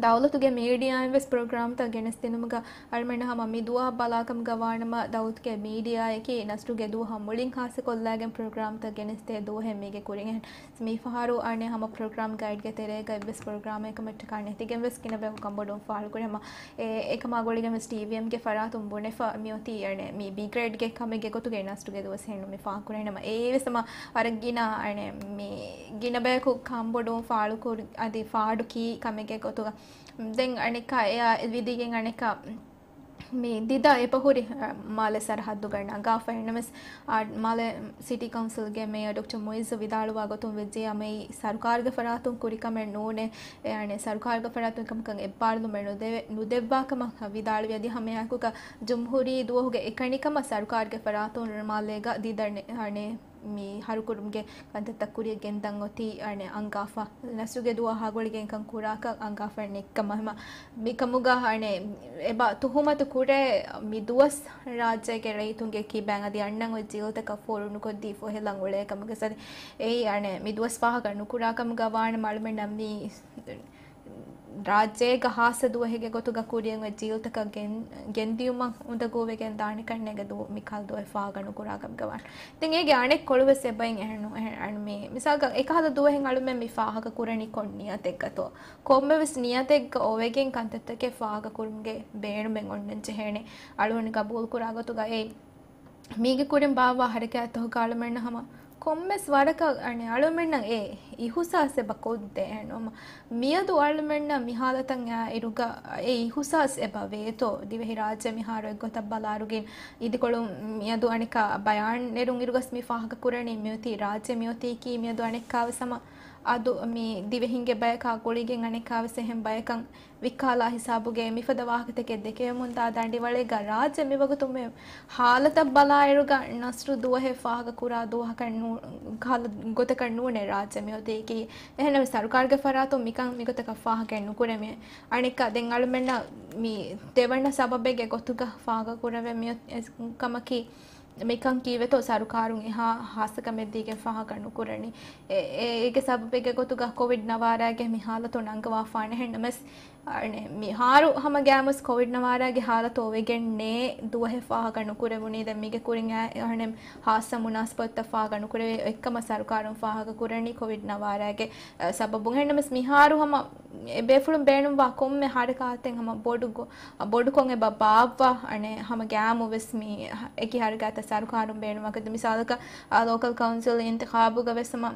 ދައުލަތުގެ މީޑިއާއިން ވެސް ޕްރޮގްރާމްތައް ގެނެސްދިނުމުގަ އަޅުމެން ހަމަ މި ދުވަހަށް ބަލާކަމުގަ ވާނަމަ، ދައުލަތުގެ މީޑިއާއަކީ ނަސްރުގެ ދުވަހަށް މުޅިން ހާއްސަކޮށްލާގެން ޕްރޮގްރާމްތައް ގެނެސްދޭ ދުވަހެއް މީގެ ކުރިން. އެހެން މިފަހަރު އަނެއް ހަމަ ޕްރޮގްރާމް ގައިޑްގެ ތެރޭގަ އެއްވެސް ޕްރޮގްރާމެއް ކަމަށްޓަކާ ނެތިގެން ވެސް ގިނަ ބަޔަކު ކަންބޮޑުވުން ފާޅުކުރި ހަމަ އެ، އެކަމާ ގުޅިގެން ވެސް ޓީވީއެމްގެ ފަރާތުން ބުނެފަ މިއޮތީ އަނެއް މި ބީ ގްރޭޑްގެ ކަމެއްގެ ގޮތުގައި ނަސްރުގެ ދުވަސް ހެންނު މި ފާހަގަކުރޭ ނަމަ، އެއީވެސް ހަމަ ވަރަށް ގިނަ އަނެއް މި ގިނަ ބަޔަކު ކަންބޮޑުވުން ފާޅުކުރި އަދި ފާޑު ކީ ކަމެއްގެ ގޮތުގަ. ދެން އަނެއްކާ އެއާ ވިދިގެން އަނެއްކާ މި ދިދަ އެބަހުރި، އަ، މާލެ ސަރަހައްދުގަ ނަގާފަ. އެހެންނަމަވެސް، އަ، މާލެ ސިޓީ ކައުންސިލްގެ މޭޔަރ ޑޮކްޓަރ މުއިއްޒު ވިދާޅުވާ ގޮތުން ވެއްޖެއްޔާ މިއީ ސަރުކާރުގެ ފަރާތުން ކުރި ކަމެއް ނޫނޭ. އެ، އަނެއް ސަރުކާރުގެ ފަރާތުން ކަމަކަށް އެއްބާރުލުމެއް ނުދެވެ، ނުދެއްވާ ކަމަށް ވިދާޅުވި އަދި ހަމައެއާއެކުގަ ޖުމްހޫރީ ދުވަހުގެ އެކަނިކަމަށް ސަރުކާރުގެ ފަރާތުން މާލޭގަ ދިދަ ނެ، އަނެއް މި ހަރުކުރުމުގެ ކަންތައްތައް ކުރިޔަށް ގެންދަން އޮތީ އަނެއް އަންގާފަ. ނަސްރުގެ ދުވަހަށް ހަގުޅިގެން ކަން ކުރާކަށް އަންގާފަ ނެތްކަމަށް. ހަމަ މިކަމުގަ އަނެއް އެބަ ތުހުމަތު ކުރޭ މި ދުވަސް ރާއްޖޭގެ ރައްޔިތުންގެ ކިބައިން އަދި އަންނަން އޮތް ޖީލްތަކަށް ފޯރު ނުކޮށްދީފަ ހެލަން އުޅޭ ކަމުގެ ސަރި. އެއީ އަނެއް މި ދުވަސް ފާހަގަ ނުކުރާ ކަމުގަ ވާނަމަ އަޅުމެންނަށް މި ރާއްޖޭގަ ހާއްސަ ދުވަހެއްގެ ގޮތުގަ ކުރިޔަށް އޮތް ޖީލްތަކަށް ގެން، ގެންދިޔުމަށް އުނދަގޫވެގެން ދާނެ ކަންނޭގެ ދުވަހު މިކަހަލަ ދުވަހެއް ފާހަގަ ނުކުރާ ކަމުގަ ވާނެ. ދެން އޭގެ އަނެއް ކޮޅުވެސް އެބައިން އެހެން ނު، އެހެން އަން މި މިސާލަކަށް އެކަހަލަ ދުވަހެއް އަޅުމެން މި ފާހަގަ ކުރަނީ ކޮން ނިޔަތެއްގަތޯ؟ ކޮންމެވެސް ނިޔަތެއްގަ އޮވެގެން ކަންތައްތަކެއް ފާހަގަ ކުރުމުގެ ބޭނުމެއް އޮންނަން ޖެހޭނެ. އަޅުގަނޑު ގަބޫލު ކުރާ ގޮތުގަ އެ މީގެ ކުރިން ބާއްވާ ހަރަކާތްތަކުގަ އަޅުމެންނަށް ހަމަ ކޮންމެސް ވަރަކަށް އަނެއް އަޅުމެންނަށް އެ އިހުސާސް އެބަ ކޮށްދޭ. އެހެންވީމަ މިއަދު އަޅުމެންނަށް މި ހާލަތަށް އާއިރުގަ އެ އިހުސާސް އެބަ ވޭތޯ؟ ދިވެހި ރާއްޖެ މިހާރު އެއްގޮތަށް ބަލާއިރުގައި އިދިކޮޅު މިއަދު އަނެއްކާ ބަޔާން ނެރުން އިރުގަސް މި ފާހަގަ ކުރަނީ މިއޮތީ ރާއްޖެ މިއޮތީކީ މިއަދު އަނެއްކާވެސް ހަމަ އަދު މި ދިވެހިންގެ ބަޔަކާ ގުޅިގެން އަނެއްކާވެސް އެހެން ބަޔަކަށް ވިއްކާލާ ހިސާބުގައި މިފަދަ ވާހަކަތަކެއް ދެކެވެމުންދާ ދަނޑިވަޅެއްގަ ރާއްޖެ މިވަގުތު މި ހާލަތަށް ބަލާއިރުގަ ނަސްރު ދުވަހެއް ފާހަގަ ކުރާ ދުވަހަކަށް ނޫ-، ހާލަ ގޮތަކަށް ނޫނޭ ރާއްޖެ މިއޮތީކީ. އެހެންނަމަވެސް ސަރުކާރުގެ ފަރާތުން މިކަން މިގޮތަކަށް ފާހަގައެއް ނުކުރެވޭ. އަނެއްކާ ދެން އަޅުމެންނަށް މި ދެވަނަ ސަބަބެއްގެ ގޮތުގަ ފާހަގަ ކުރެވޭ މި ކަމަކީ، މިކަން ކީއްވެތޯ ސަރުކާރުން އެހާ ހާއްސަ ކަމެއް ދީގެން ފާހަގަ ނުކުރަނީ؟ އެ، އޭގެ ސަބަބެއްގެ ގޮތުގަ ކޮވިޑް ނަވާރައިގެ މި ހާލަތު ނަންގަވާފާނެ. އެހެންނަމަވެސް، އަނެއް، މިހާރު ހަމަ ގައިމުވެސް ކޮވިޑް ނަވާރައިގެ ހާލަތު އޮވެގެން ނޭ ދުވަހެއް ފާހަގަ ނުކުރެވުނީ. ދެން މީގެ ކުރިން އަނެއް ހާއްސަ މުނާސަބަތުތައް ފާހަގަ ނުކުރެވޭ. އެއްކަމަށް ސަރުކާރުން ފާހަގަ ކުރަނީ ކޮވިޑް ނަވާރައިގެ، އަ، ސަބަބުން. އެހެންނަމަވެސް މިހާރު ހަމަ އެ ބޭފުޅުން ބޭނުންވާ ކޮންމެ ހަރަކާތެއް ހަމަ ބޮޑު ގޮ-، އަ، ބޮޑުކޮށް އެބަ ބާއްވާ، އަނެއް ހަމަ ގައިމުވެސް މި އެކި ހަރަކާތްތައް ސަރުކާރުން ބޭނުންވާ ގޮތުގަ މިސާލަކަށް، އަ، ލޯކަލް ކައުންސިލް އިންތިޚާބުގަ ވެސް ހަމަ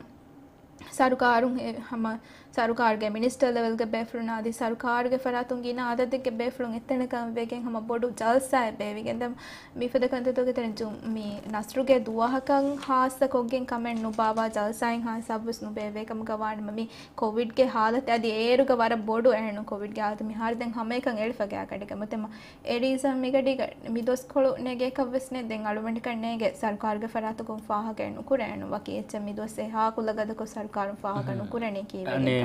ސަރުކާރުން އެ ހަމަ ސަރުކާރުގެ މިނިސްޓަރ ލެވެލްގެ ބޭފުޅުން އަދި ސަރުކާރުގެ ފަރާތުން ގިނަ އަދަދެއްގެ ބޭފުޅުން އެތަނަކަށް ވެގެން ހަމަ ބޮޑު ޖަލްސާއެއް ބޭއްވިގެން ދެން މިފަދަ ކަންތައްތަކުގެ ތެރެއިން ޖު-، މި ނަސްރުގެ ދުވަހަކަށް ހާއްސަ ކޮށްގެން ކަމެއް ނުބާއްވާ ޖަލްސާއިން ހާއްސަ ސަބަބުވެސް ނުބޭއްވޭ ކަމުގަ ވާނަމަ މި ކޮވިޑްގެ ހާލަތު އަދި އޭރުގަ ވަރަށް ބޮޑު އެހެން ކޮވިޑްގެ ހާލަތު މިހާރު ދެން ހަމައެކަން އެޅިފަ ގާތްގަޑިގަ. އެމަ ތެމަ އެ ރީޒަން މިގަޑީގަ މި ދުވަސްކޮޅު ނެގޭކަށް ވެސް ނެތް. ދެން އަޅުގަނޑަކަށް ނޭނގެ ސަރުކާރުގެ ފަރާތުގައި ފާހަގައެއް ނުކުރޭނު. ވަކި އެއްޗެއް މި ދުވަސް އެހާ ކުލަގަދަކޮށް ސަރުކާރުން ފާހަގަ ނުކުރަނީ ކީއްވެގެން. އަނެއް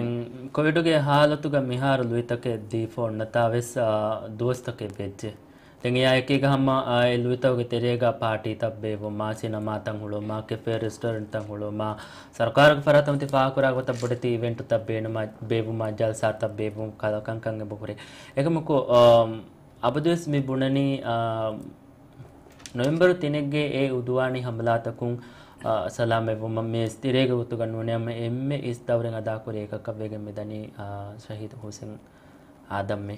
ކޮވިޑުގެ ހާލަތުގަ މިހާރު ލުއިތަކެއް ދީފަ އޮންނަތާ ވެސް، އާ، ދުވަސްތަކެއް ވެއްޖެ. ދެން އެއާ އެކީގަ ހަމަ، އާ، އެ ލުއިތަކުގެ ތެރޭގަ ޕާޓީތައް ބޭއްވުމާ، ސިނަމާތައް ހުޅުވުމާ، ކެފޭ ރެސްޓޯރެންޓްތައް ހުޅުވުމާ، ސަރުކާރުގެ ފަރާތުން ތި ފާހަގަކުރާ ގޮތަށް ބޮޑެތި އިވެންޓުތައް ބޭނުމާ، ބޭއްވުމާ، ޖަލްސާތައް ބޭއްވުން ކަލަ ކަންކަން އެބަ ހުރޭ. އެކަމަކު، އާ، އަބަދުވެސް މި ބުނަނީ، އާ، ނޮވެމްބަރު ތިނެއްގެ އެ އުދުވާނީ ހަމަލާތަކުން، އާ، ސަލާމަތްވުމަށް މި އިސް ތިރޭގެ ގޮތުގަ ނޫނޭ ހަމަ އެންމެ އިސް ދައުރެއް އަދާކުރި އެކަކަށް ވެގެން މިދަނީ، އާ، ޝަހީދު ހުސެން އާދަމްމެ.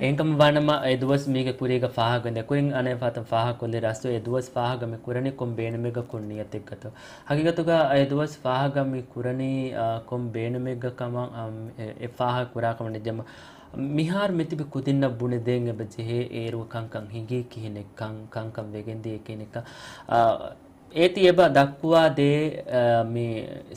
އެހެންކަމަށް ވާނަމަ އެ ދުވަސް މީގެ ކުރީގަ ފާހަގަ ދެ ކުރިން އަނެއް ފާތަން ފާހަގަކޮށްލި ރަސްތު އެ ދުވަސް ފާހަގަ މި ކުރަނީ ކޮން ބޭނުމެއްގަ ކޮން ނިޔަތެއްގަތޯ. ހަގީގަތުގަ އެ ދުވަސް ފާހަގަ މި ކުރަނީ، އާ، ކޮން ބޭނުމެއްގަ ކަމަށް، އާ، އެ، އެ ފާހަގަ ކުރާ ކަމަށް ނެއްޖަމަ މިހާރު މިތިބި ކުދިންނަށް ބުނެދޭން އެބަ ޖެހޭ އޭރު ކަންކަން ހިނގީ ކިހިނެއްކަން، ކަންކަން ވެގެންދިޔަ ކިހިނެއްކަން، އާ، އޭތި އެބަ ދައްކުވާ ދޭ، އާ، މި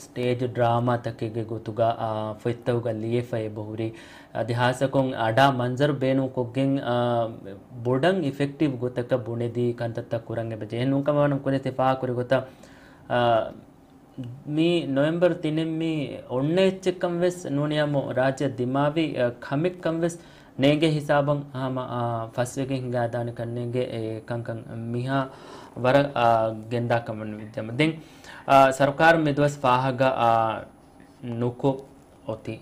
ސްޓޭޖް ޑްރާމާތަކެއްގެ ގޮތުގަ، އާ، ފޮތްތަކުގަ ލިޔެފަ އެބަ ހުރި. އަދި ހާއްސަކޮށް އަޑާ މަންޒަރު ބޭނުންކޮށްގެން، އާ، ބޮޑަށް އިފެކްޓިވް ގޮތަކަށް ބުނެދީ ކަންތައްތައް ކުރަން އެބަ ޖެހޭ. ނޫންކަމަށް ވާނަމަ ކުރިން ތި ފާހަގަކުރި ގޮތަށް، އާ، މި ނޮވެމްބަރު ތިނެއް މި އޮންނަ އެއްޗެއްކަން ވެސް ނޫނިއްޔާމު ރާއްޖެއަށް ދިމާވި، އަ، ކަމެއްކަން ވެސް ނޭނގޭ ހިސާބަށް ހަމަ، އާ، ފަސްވެގެން ހިނގާދާނެ ކަންނޭނގެ އެ ކަންކަން މިހާ ވަރަށް، އާ، ގެންދާ ކަމަށް ނުވިއްޖަމަ. ދެން، އާ، ސަރުކާރު މި ދުވަސް ފާހަގަ، އާ، ނުކޮށް އޮތީ.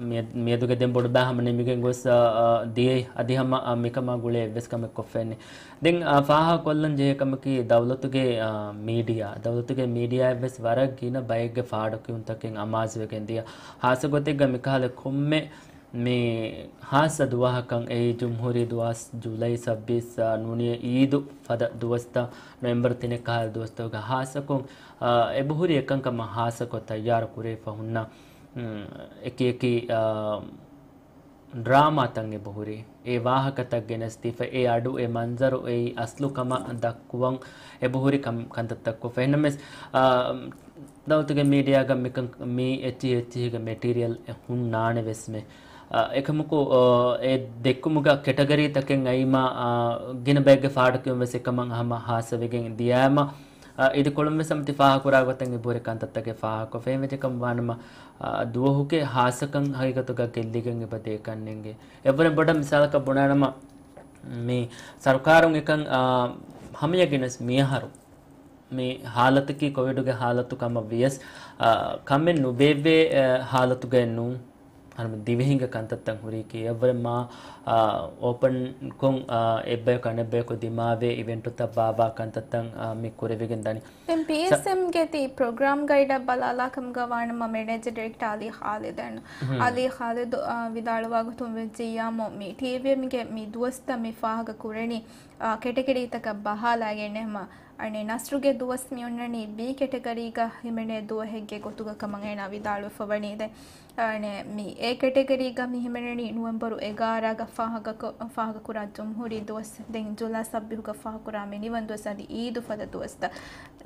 މިއަ-، މިއަދުގެ ދެން ބޮޑުބާ ހަމަ ނިމިގެން ގޮސް، އާ، އާ، ދިޔައީ. އަދި ހަމަ، އާ، މިކަމާ ގުޅޭ އެއްވެސް ކަމެއް ކޮށްފައެއް ނެތް. ދެން، އާ، ފާހަގަކޮށްލަން ޖެހޭ ކަމަކީ ދައުލަތުގެ، އާ، މީޑިއާ. ދައުލަތުގެ މީޑިއާއަށް ވެސް ވަރަށް ގިނަ ބައެއްގެ ފާޑުކިޔުންތަކެއް އަމާޒުވެގެން ދިޔަ. ހާއްސަ ގޮތެއްގަ މިކަހަލަ ކޮންމެ މި ހާއްސަ ދުވަހަކަށް އެއީ ޖުމްހޫރީ ދުވަސް ޖުލައި ސައްބީސް، އާ، ނޫނީ އީދު ފަދަ ދުވަސްތައް، ނޮވެމްބަރު ތިނެއް ކަހަލަ ދުވަސްތަކުގަ ހާއްސަކޮށް، އާ، އެބަހުރި އެކަންކަމަށް ހާއްސަކޮށް ތައްޔާރު ކުރެވިފަ ހުންނަ، އުން، އެކި އެކި، އާ، ޑްރާމާތައް އެބަހުރި، އެ ވާހަކަތައް ގެނެސްދީފަ، އެ އަޑު، އެ މަންޒަރު، އެއީ އަސްލު ކަމަށް ދައްކުވަން އެބަހުރި ކަން-، ކަންތައްތައް ކޮށްފަ. އެހެންނަމަވެސް، އާ، ދައުލަތުގެ މީޑިއާގަ މިކަން، މި އެއްޗިހި އެއްޗިހިގެ މެޓީރިއަލް ހުންނާނެ ވެސްމެ. އާ، އެކަމަކު، އާ، އެ ދެއްކުމުގަ ކެޓަގަރީތަކެއް އައީމާ، އާ، ގިނަ ބައެއްގެ ފާޑުކިޔުން ވެސް އެކަމަށް ހަމަ ހާއްސަވެގެން ދިޔައިމަ، އާ، އިދިކޮޅުން ވެސް ހަމަ ތި ފާހަގަކުރާ ގޮތަށް އެބަހުރި ކަންތައްތަކެއް ފާހަގަކޮށްފަ. އެހެންވެއްޖެކަމަށް ވާނަމަ، އާ، ދުވަހުގެ ހާއްސަކަން ހަގީގަތުގަ ގެއްލިގެން އެބަ ދޭކަށް ނޭނގޭ. އެއްވަރެއް ބޮޑަށް މިސާލަކަށް ބުނާނަމަ، މި ސަރުކާރުން އެކަން، އާ، ހަމަޔަގީންވެސް މިއަހަރު މި ހާލަތަކީ ކޮވިޑުގެ ހާލަތު ކަމަށް ވިޔަސް، އާ، ކަމެއް ނުބޭއްވޭ، އާ، ހާލަތުގައެއް ނޫން. ހަމަ ދިވެހިންގެ ކަންތައްތައް ހުރީކީ އެއްވަރެއް މާ، އާ، އޯޕަންކޮށް، އާ، އެއްބަޔަކު އަނެއްބަޔަކު ދިމާވޭ އިވެންޓުތައް ބާއްވާ ކަންތައްތައް، އާ، މި ކުރެވިގެން ދަނީ. ދެން ޕީއެސްއެމްގެ ތި ޕްރޮގްރާމް ގައިޑަށް ބަލާލާ ކަމުގަ ވާނަމަ މެނޭޖަރ ޑިރެކްޓަރ އަލީ ޚާލިދު، އަލީ ޚާލިދު، އާ، ވިދާޅުވާ ގޮތުން ވެއްޖިއްޔާމު މި ޓީވީއެމްގެ މި ދުވަސްތައް މި ފާހަގަ ކުރަނީ، އާ، ކެޓަގަރީތަކަށް ބަހާލައިގެން ހަމަ އަނެއް ނަސްރުގެ ދުވަސް މި އޮންނަނީ ބީ ކެޓަގަރީގަ ހިމެނޭ ދުވަހެއްގެ ގޮތުގަ ކަމަށް އޭނާ ވިދާޅުވެފަ ވަނީ. ދެން އަނެއް މި އޭ ކެޓަގަރީގަ މި ހިމެނެނީ ނުވެމްބަރު އެގާރަގަ ފާހަގަކޮ-، ފާހަގަކުރާ ޖުމްހޫރީ ދުވަސް. ދެން ޖުލައި ސައްބީހުގަ ފާހަގަކުރާ މި ނިވަން ދުވަސް އަދި އީދު ފަދަ ދުވަސްތައް.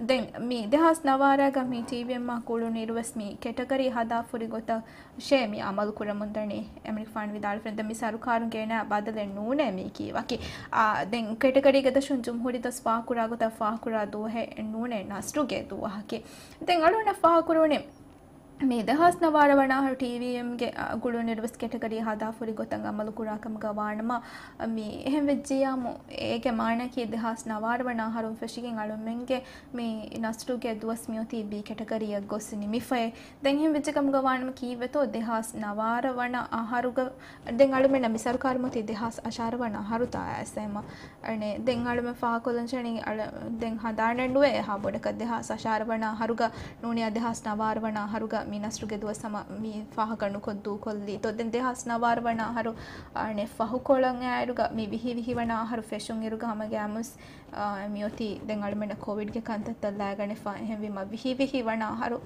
ދެން މި ދެހާސް ނަވާރަގަ މި ޓީވީއެމްއާ ގުޅުނުއިރުވެސް މި ކެޓަގަރީ ހަދާފުރި ގޮތަށް ޝޭ މި އަމަލު ކުރަމުންދަނީ. އެމަނިކުފާނު ވިދާޅުވެފަ ދެން މި ސަރުކާރުން ގެނައި ބަދަލެއް ނޫނޭ މީކީ ވަކި. އާ، ދެން ކެޓަގަރީގެ ދަށުން ޖުމްހޫރީ ދުވަސް ފާހަގަކުރާ ގޮތަށް ފާހަގަކުރާ ދުވަހެއް ނޫނޭ ނަސްރުގެ ދުވަހަކީ. ދެން އަޅުގަނޑަށް ފާހަގަކުރެވުނީ މި ދެހާސް ނަވާރަ ވަނަ އަހަރު ޓީވީއެމްގެ، އާ، ގުޅުނުއިރުވެސް ކެޓަގަރީ ހަދާފުރި ގޮތަށް އަމަލު ކުރާ ކަމުގަ ވާނަމަ، މި އެހެން ވެއްޖިއްޔާމު އޭގެ މާނައަކީ ދެހާސް ނަވާރަ ވަނަ އަހަރުން ފެށިގެން އަޅުމެންގެ މި ނަސްރުގެ ދުވަސް މިއޮތީ ބީ ކެޓަގަރީއަށް ގޮސް ނިމިފައޭ. ދެން އެހެން ވެއްޖެ ކަމުގަ ވާނަމަ ކީއްވެތޯ ދެހާސް ނަވާރަ ވަނަ އަހަރުގަ، ދެން އަޅުމެންނަށް މި ސަރުކާރު މިއޮތީ ދެހާސް އަށާރަ ވަނަ އަހަރުތާ އައިސް އެމަ. އަނެއް ދެން އަޅުމެން ފާހަގަކޮށްލަން ޖެހެނީ އަޅަ-، ދެން ހަނދާނެއް ނުވޭ އެހާ ބޮޑަކަށް ދެހާސް އަށާރަ ވަނަ އަހަރުގަ ނޫނިއްޔާ ދެހާސް ނަވާރަ ވަނަ އަހަރުގަ މި ނަސްރުގެ ދުވަސް ހަމަ މި ފާހަގަ ނުކޮށް ދޫކޮށްލީތޯ. ދެން ދެހާސް ނަވާރަ ވަނަ އަހަރު އަނެއް ފަހުކޮޅަށް އައިއިރުގަ މި ވިހި ވިހި ވަނަ އަހަރު ފެށުން އިރުގަ ހަމަ ގައިމުވެސް، އާ، މިއޮތީ ދެން އަޅުމެންނަށް ކޮވިޑްގެ ކަންތައްތައް ލާގަނެފަ. އެހެންވީމަ ވިހި ވިހި ވަނަ އަހަރު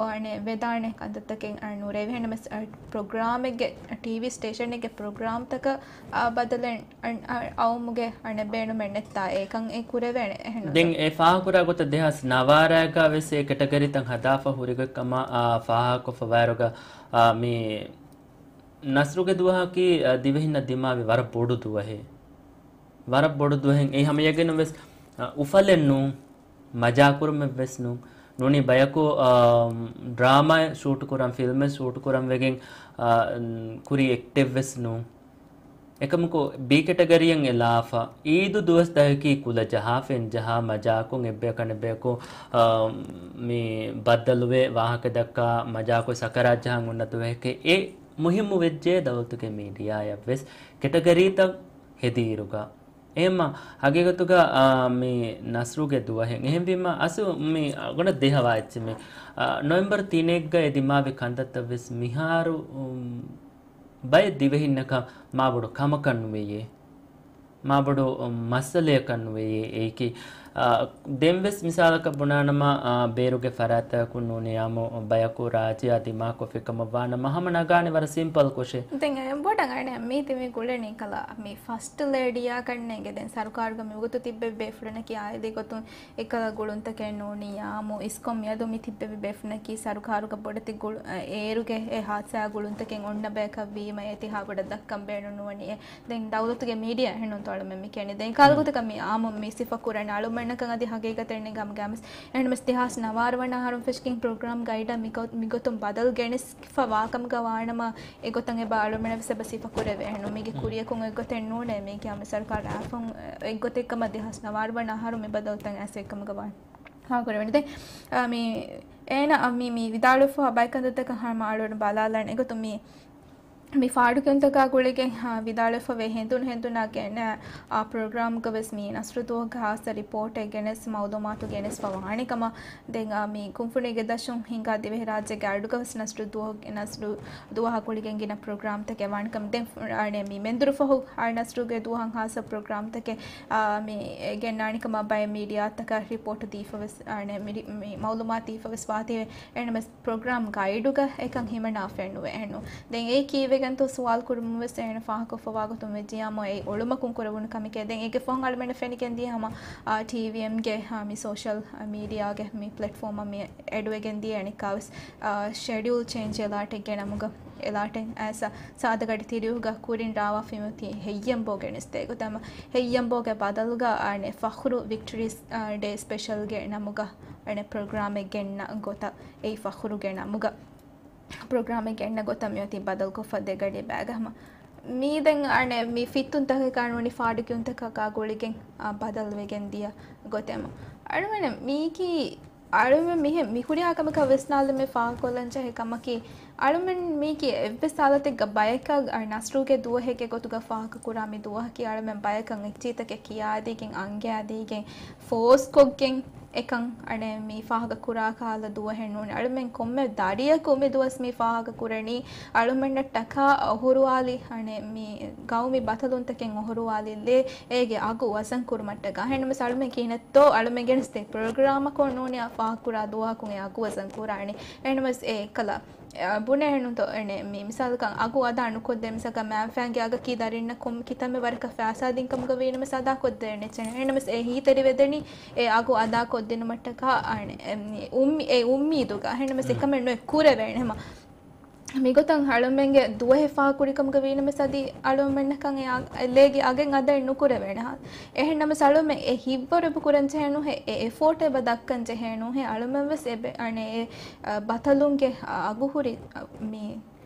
އަނެއް ވެދާނެ ކަންތައްތަކެއް އަނެއް ނުރެވޭ. އެހެންނަމަވެސް، އަ، ޕްރޮގްރާމެއްގެ، ޓީވީ ސްޓޭޝަނެއްގެ ޕްރޮގްރާމްތަކަށް، އާ، ބަދަލެއް އަން-، އަ-، އައުމުގެ އަނެއް ބޭނުމެއް ނެތްތާ އެކަން އެ ކުރެވޭނެ. އެހެން ދެން ނުވޭ. އެ ފާހަގަކުރާ ގޮތަށް ދެހާސް ނަވާރައިގަ ވެސް އެ ކެޓަގަރީތައް ހަދާފަ ހުރިގޮތް ކަމަށް، އާ، ފާހަގަކޮށްފަ ވާއިރުގަ، އާ، މި ނަސްރުގެ ދުވަހަކީ، އާ، ދިވެހިންނަށް ދިމާވި ވަރަށް ބޮޑު ދުވަހެއް. ވަރަށް ބޮޑު ދުވަހެއް. އެއީ ހަމައެކަނި ވެސް، އާ، އުފަލެއް ނޫން، މަޖާކުރުމެއް ވެސް ނޫން. ނޫނީ ބަޔަކު، އާ، ޑްރާމާއެއް ޝޫޓް ކުރަން، ފިލްމެއް ޝޫޓް ކުރަން ވެގެން، އާ، ކުރި އެކްޓެއް ވެސް ނޫން. އެކަމަކު ބީ ކެޓަގަރީއަށް އެ ލާފަ އީދު ދުވަސް ދައްކައި ކުލަ ޖަހާ ފެން ޖަހާ މަޖާކޮށް އެއްބަޔަކު އަނެއްބަޔަކު، އާ، މި ބައްދަލުވެ ވާހަކަ ދައްކާ މަޖާކޮށް ސަކަރާތް ޖަހަން އޮންނަ ދުވަހެކޭ. އެ މުހިއްމު ވެއްޖެ ދައުލަތުގެ މީޑިއާއަށް ވެސް ކެޓަގަރީތައް ހެދިއިރުގަ. އެހެންމަ ހަގީގަތުގަ، އާ، މި ނަސްރުގެ ދުވަހެއް. އެހެންވީމަ އަސްލު މި ގޮނޑަ ދެހަވާ އެއްޗެއް މި، އާ، ނޮވެމްބަރު ތިނެއްގަ އެ ދިމާވި ކަންތައްތައް ވެސް މިހާރު، އުން، ބައެއް ދިވެހިންނަކަށް މާބޮޑު ކަމަކަށް ނުވެޔޭ. މާބޮޑު، އުން، މައްސަލަޔަކަށް ނުވެޔޭ. އެއީކީ، އާ، ދެން ވެސް މިސާލަކަށް ބުނާނަމަ، އާ، ބޭރުގެ ފަރާތްތަކުން ނޫނިއްޔާމު ބަޔަކު ރާއްޖެއާ ދިމާކޮށްފި ކަމަށް ވާނަމަ ހަމަ ނަގާނެ ވަރަށް ސިމްޕަލް ކޮށެއް. ދެން އެ ބޮޑަށް އަނެއް މީތި މި ގުޅެނީ ކަލާ މި ފަސްޓް ލޭޑީއާ ކަންނޭނގެ. ދެން ސަރުކާރުގަ މިވަގުތު ތިއްބެވި ބޭފުޅުންނަކީ އާއިލީ ގޮތުން އެކަލަ ގުޅުންތަކެއް ނޫނިއްޔާމު އިސްކޮށް މިއަދު މި ތިއްބެވި ބޭފުޅުންނަކީ ސަރުކާރުގަ ބޮޑެތި ގުޅު-، އޭރުގެ އެ ހާދިސާ ގުޅުންތަކެއް އޮންނަ ބަޔަކަށް ވީމަ އޭތި ހާ ބޮޑަށް ދައްކަން ބޭނުން ނުވަނީ. އެ ދެން ދައުލަތުގެ މީޑިއާ އެހެންނޫންތޯ އަޅުމެން މި ކިޔަނީ. ދެން ކާލަ ގޮތަކަށް މި އާއްމު މި ސިފަ ކުރަން އަޅުމެންނަކަށް އަދި ހަގީގަތެއް ނެގަމު ގައިމުވެސް އެހެންނަމަވެސް ދެހާސް ނަވާރަ ވަނަ އަހަރުން ފެށިގެން ޕްރޮގްރާމް ގައިޑަށް މިގޮ-، މިގޮތުން ބަދަލު ގެނެސްފަ ވާކަމުގަ ވާނަމަ އެގޮތަށް އެބަ އަޅުމެނަށް ވެސް އެބަ ސިފަ ކުރެވޭ. އެހެންނު މީގެ ކުރިޔަކުން އެއްގޮތެއް ނޫނޭ މީގެ ހަމަ ސަރުކާރު އާފަން އެއްގޮތެއް ކަމަށް ދެހާސް ނަވާރަ ވަނަ އަހަރު މި ބަދަލުތައް އައިސް އެއްކަމުގަ ވާނެ. ހާ ކުރެވެނީ. ދެން، އާ، މި އޭނަ، އާ، މި، މި ވިދާޅުވެފަ ބައެއް ކަންތައްތަކަށް ހަމަ އަޅުގަނޑު ބަލާލަން އެގޮތުން މި މި ފާޑުކިޔުންތަކާ ގުޅިގެން، އާ، ވިދާޅުވެފަވޭ ހެނދުނު ހެނދުނާ ގެންނަ، އާ، ޕްރޮގްރާމްގަ ވެސް މި ނަސްރު ދުވަހުގެ ހާއްސަ ރިޕޯޓެއް ގެނެސް މައުލޫމާތު ގެނެސްފަ ވާނެ ކަމަށް. ދެން، އާ، މި ކުންފުނީގެ ދަށުން ހިނގާ ދިވެހިރާއްޖޭގެ އަޑުގަ ވެސް ނަސްރު ދުވަހު-، ނަސްރު ދުވަހާ ގުޅިގެން ގިނަ ޕްރޮގްރާމްތަކެއް ވާނެ ކަމަށް. ދެން، އަނެއް މި މެންދުރު ފަހު، އާ، ނަސްރުގެ ދުވަހަށް ހާއްސަ ޕްރޮގްރާމްތަކެއް، އާ، މި ގެންނާނެ ކަމަށް ބައެއް މީޑިއާތަކަށް ރިޕޯޓު ދީފަ ވެސް، އަނެއް މި ރި-، މި މައުލޫމާތު ދީފަ ވެސް ވާތީވެ. އެހެންނަމަވެސް ޕްރޮގްރާމް ގައިޑުގަ އެކަން ހިމަނާފައެއް ނުވޭ އެހެންނު. ދެން އެއީ ކީއްވެގެންތޯ ސުވާލު ކުރުމުން ވެސް އޭނަ ފާހަގަކޮށްފަވާ ގޮތުން ވެއްޖިއްޔާމު އެއީ އޮޅުމަކުން ކުރެވުނު ކަމެކޭ. ދެން އޭގެ ފަހުން އަޅުމެންނަށް ފެނިގެން ދިޔަ ހަމަ، އާ، ޓީވީއެމްގެ، އާ، މި ސޯޝަލް މީޑިއާގެ މި ޕްލެޓްފޯމަށް މި އެޑުވެގެން ދިޔަ އަނެއްކާވެސް، އާ، ޝެޑިއުލް ޗޭންޖް އެލާޓެއްގެ ނަމުގަ، އެލާޓެއް އައިސް ސާދަގަޑި ތިރީހުގަ ކުރިން ރާވާފައި މިއޮތީ ހެއްޔަނބޯ ގެނެސްދޭ ގޮތަށް. ހެއްޔަނބޯގެ ބަދަލުގަ އަނެއް ފަޚްރު ވިކްޓަރީ، އާ، ޑޭ ސްޕެޝަލްގެ ނަމުގަ އަނެއް ޕްރޮގްރާމެއް ގެންނަ ގޮތަށް އެއީ ފަޚުރުގެ ނަމުގަ ޕްރޮގްރާމެއް ގެންނަ ގޮތަށް މިއޮތީ ބަދަލުކޮށްފަ ދެ ގަޑި ބައިގަ ހަމަ. މީ ދެން އަނެއް މި ފިއްތުންތަކަކާ ނޫނީ ފާޑުކިޔުންތަކަކާ ގުޅިގެން، އާ، ބަދަލުވެގެން ދިޔަ ގޮތެއް ހަމަ. އަޅުމެން މީކީ، އަޅުމެން މިހެން މި ކުރިހާ ކަމަކަށް ވިސްނާލުމެއް ފާހަގަކޮށްލަން ޖެހޭ ކަމަކީ، އަޅުމެން މީކީ އެއްވެސް ހާލަތެއްގަ ބަޔަކަށް އަނެއް ނަސްރުގެ ދުވަހެއްގެ ގޮތުގަ ފާހަގަކުރާ މި ދުވަހަކީ އަޅުމެން ބަޔަކަށް އެއްޗިތަކެއް ކިޔާދީގެން، އަންގައިދީގެން، ފޯސްކޮށްގެން، އެކަން އަނެއް މި ފާހަގަ ކުރާ ކަހަލަ ދުވަހެއް ނޫން. އަޅުމެން ކޮންމެ ދަރިޔަކު މި ދުވަސް މި ފާހަގަ ކުރަނީ އަޅުމެންނަށްޓަކާ އޮހޮރުވާލި އަނެއް މި ގައުމީ ބަތަލުންތަކެއް އޮހޮރުވާލި ލޭ އޭގެ އަގު ވަޒަން ކުރުމަށްޓަކާ. އެހެންނަމަސް އަޅުމެން ކިހިނެއްތޯ އަޅުމެން ގެނެސްދޭ ޕްރޮގްރާމަކޯ ނޫނިއްޔާ ފާހަގަ ކުރާ ދުވަހަކުން އެ އަގު ވަޒަން ކުރާނީ. އެހެންނަމަސް އެ ކަލަ އަ، ބުނޭ ނުތޯ އެނެ މި މިސާލަކަށް އަގު އަދާ ނުކޮށްދޭ މިސާލަކަށް މާފައިންގެ އަގަކީ ދަރިންނަށް ކޮން ކިތަންމެ ވަރަކަށް ފައިސާ ދިން ކަމުގަ ވީނަމަސް އަދާ ކޮށްދޭނެ އެއްޗެއް. އެހެންނަމަސް އެ ހީތެރިވެދެނީ އެ އަގު އަދާ ކޮށްދިނުމަށްޓަކާ އަނެ، އެ، އުއްމީ، އެ އުއްމީދުގަ. އެހެންނަމަސް އެކަމެއް ނުއެއް ކުރެވޭނެ ހަމަ. މިގޮތަށް އަޅުމެންގެ ދުވަހެއް ފާހަގަކުރި ކަމުގަ ވީނަމަސް އަދި އަޅުމެންނަކަށް އެ އަ-، އެ ލޭގެ އަގެއް އަދައެއް ނުކުރެވޭނެ. އެހެންނަމަސް އަޅުމެން އެ ހިތްވަރު އެބަ ކުރަން ޖެހޭނުހޭ، އެ އެފޯޓް އެބަ ދައްކަން ޖެހޭނުހޭ، އަޅުމެން ވެސް އެބެ-، އަނެ އެ، އަ، ބަތަލުންގެ އަ-، އަގު ހުރި، އަ، މި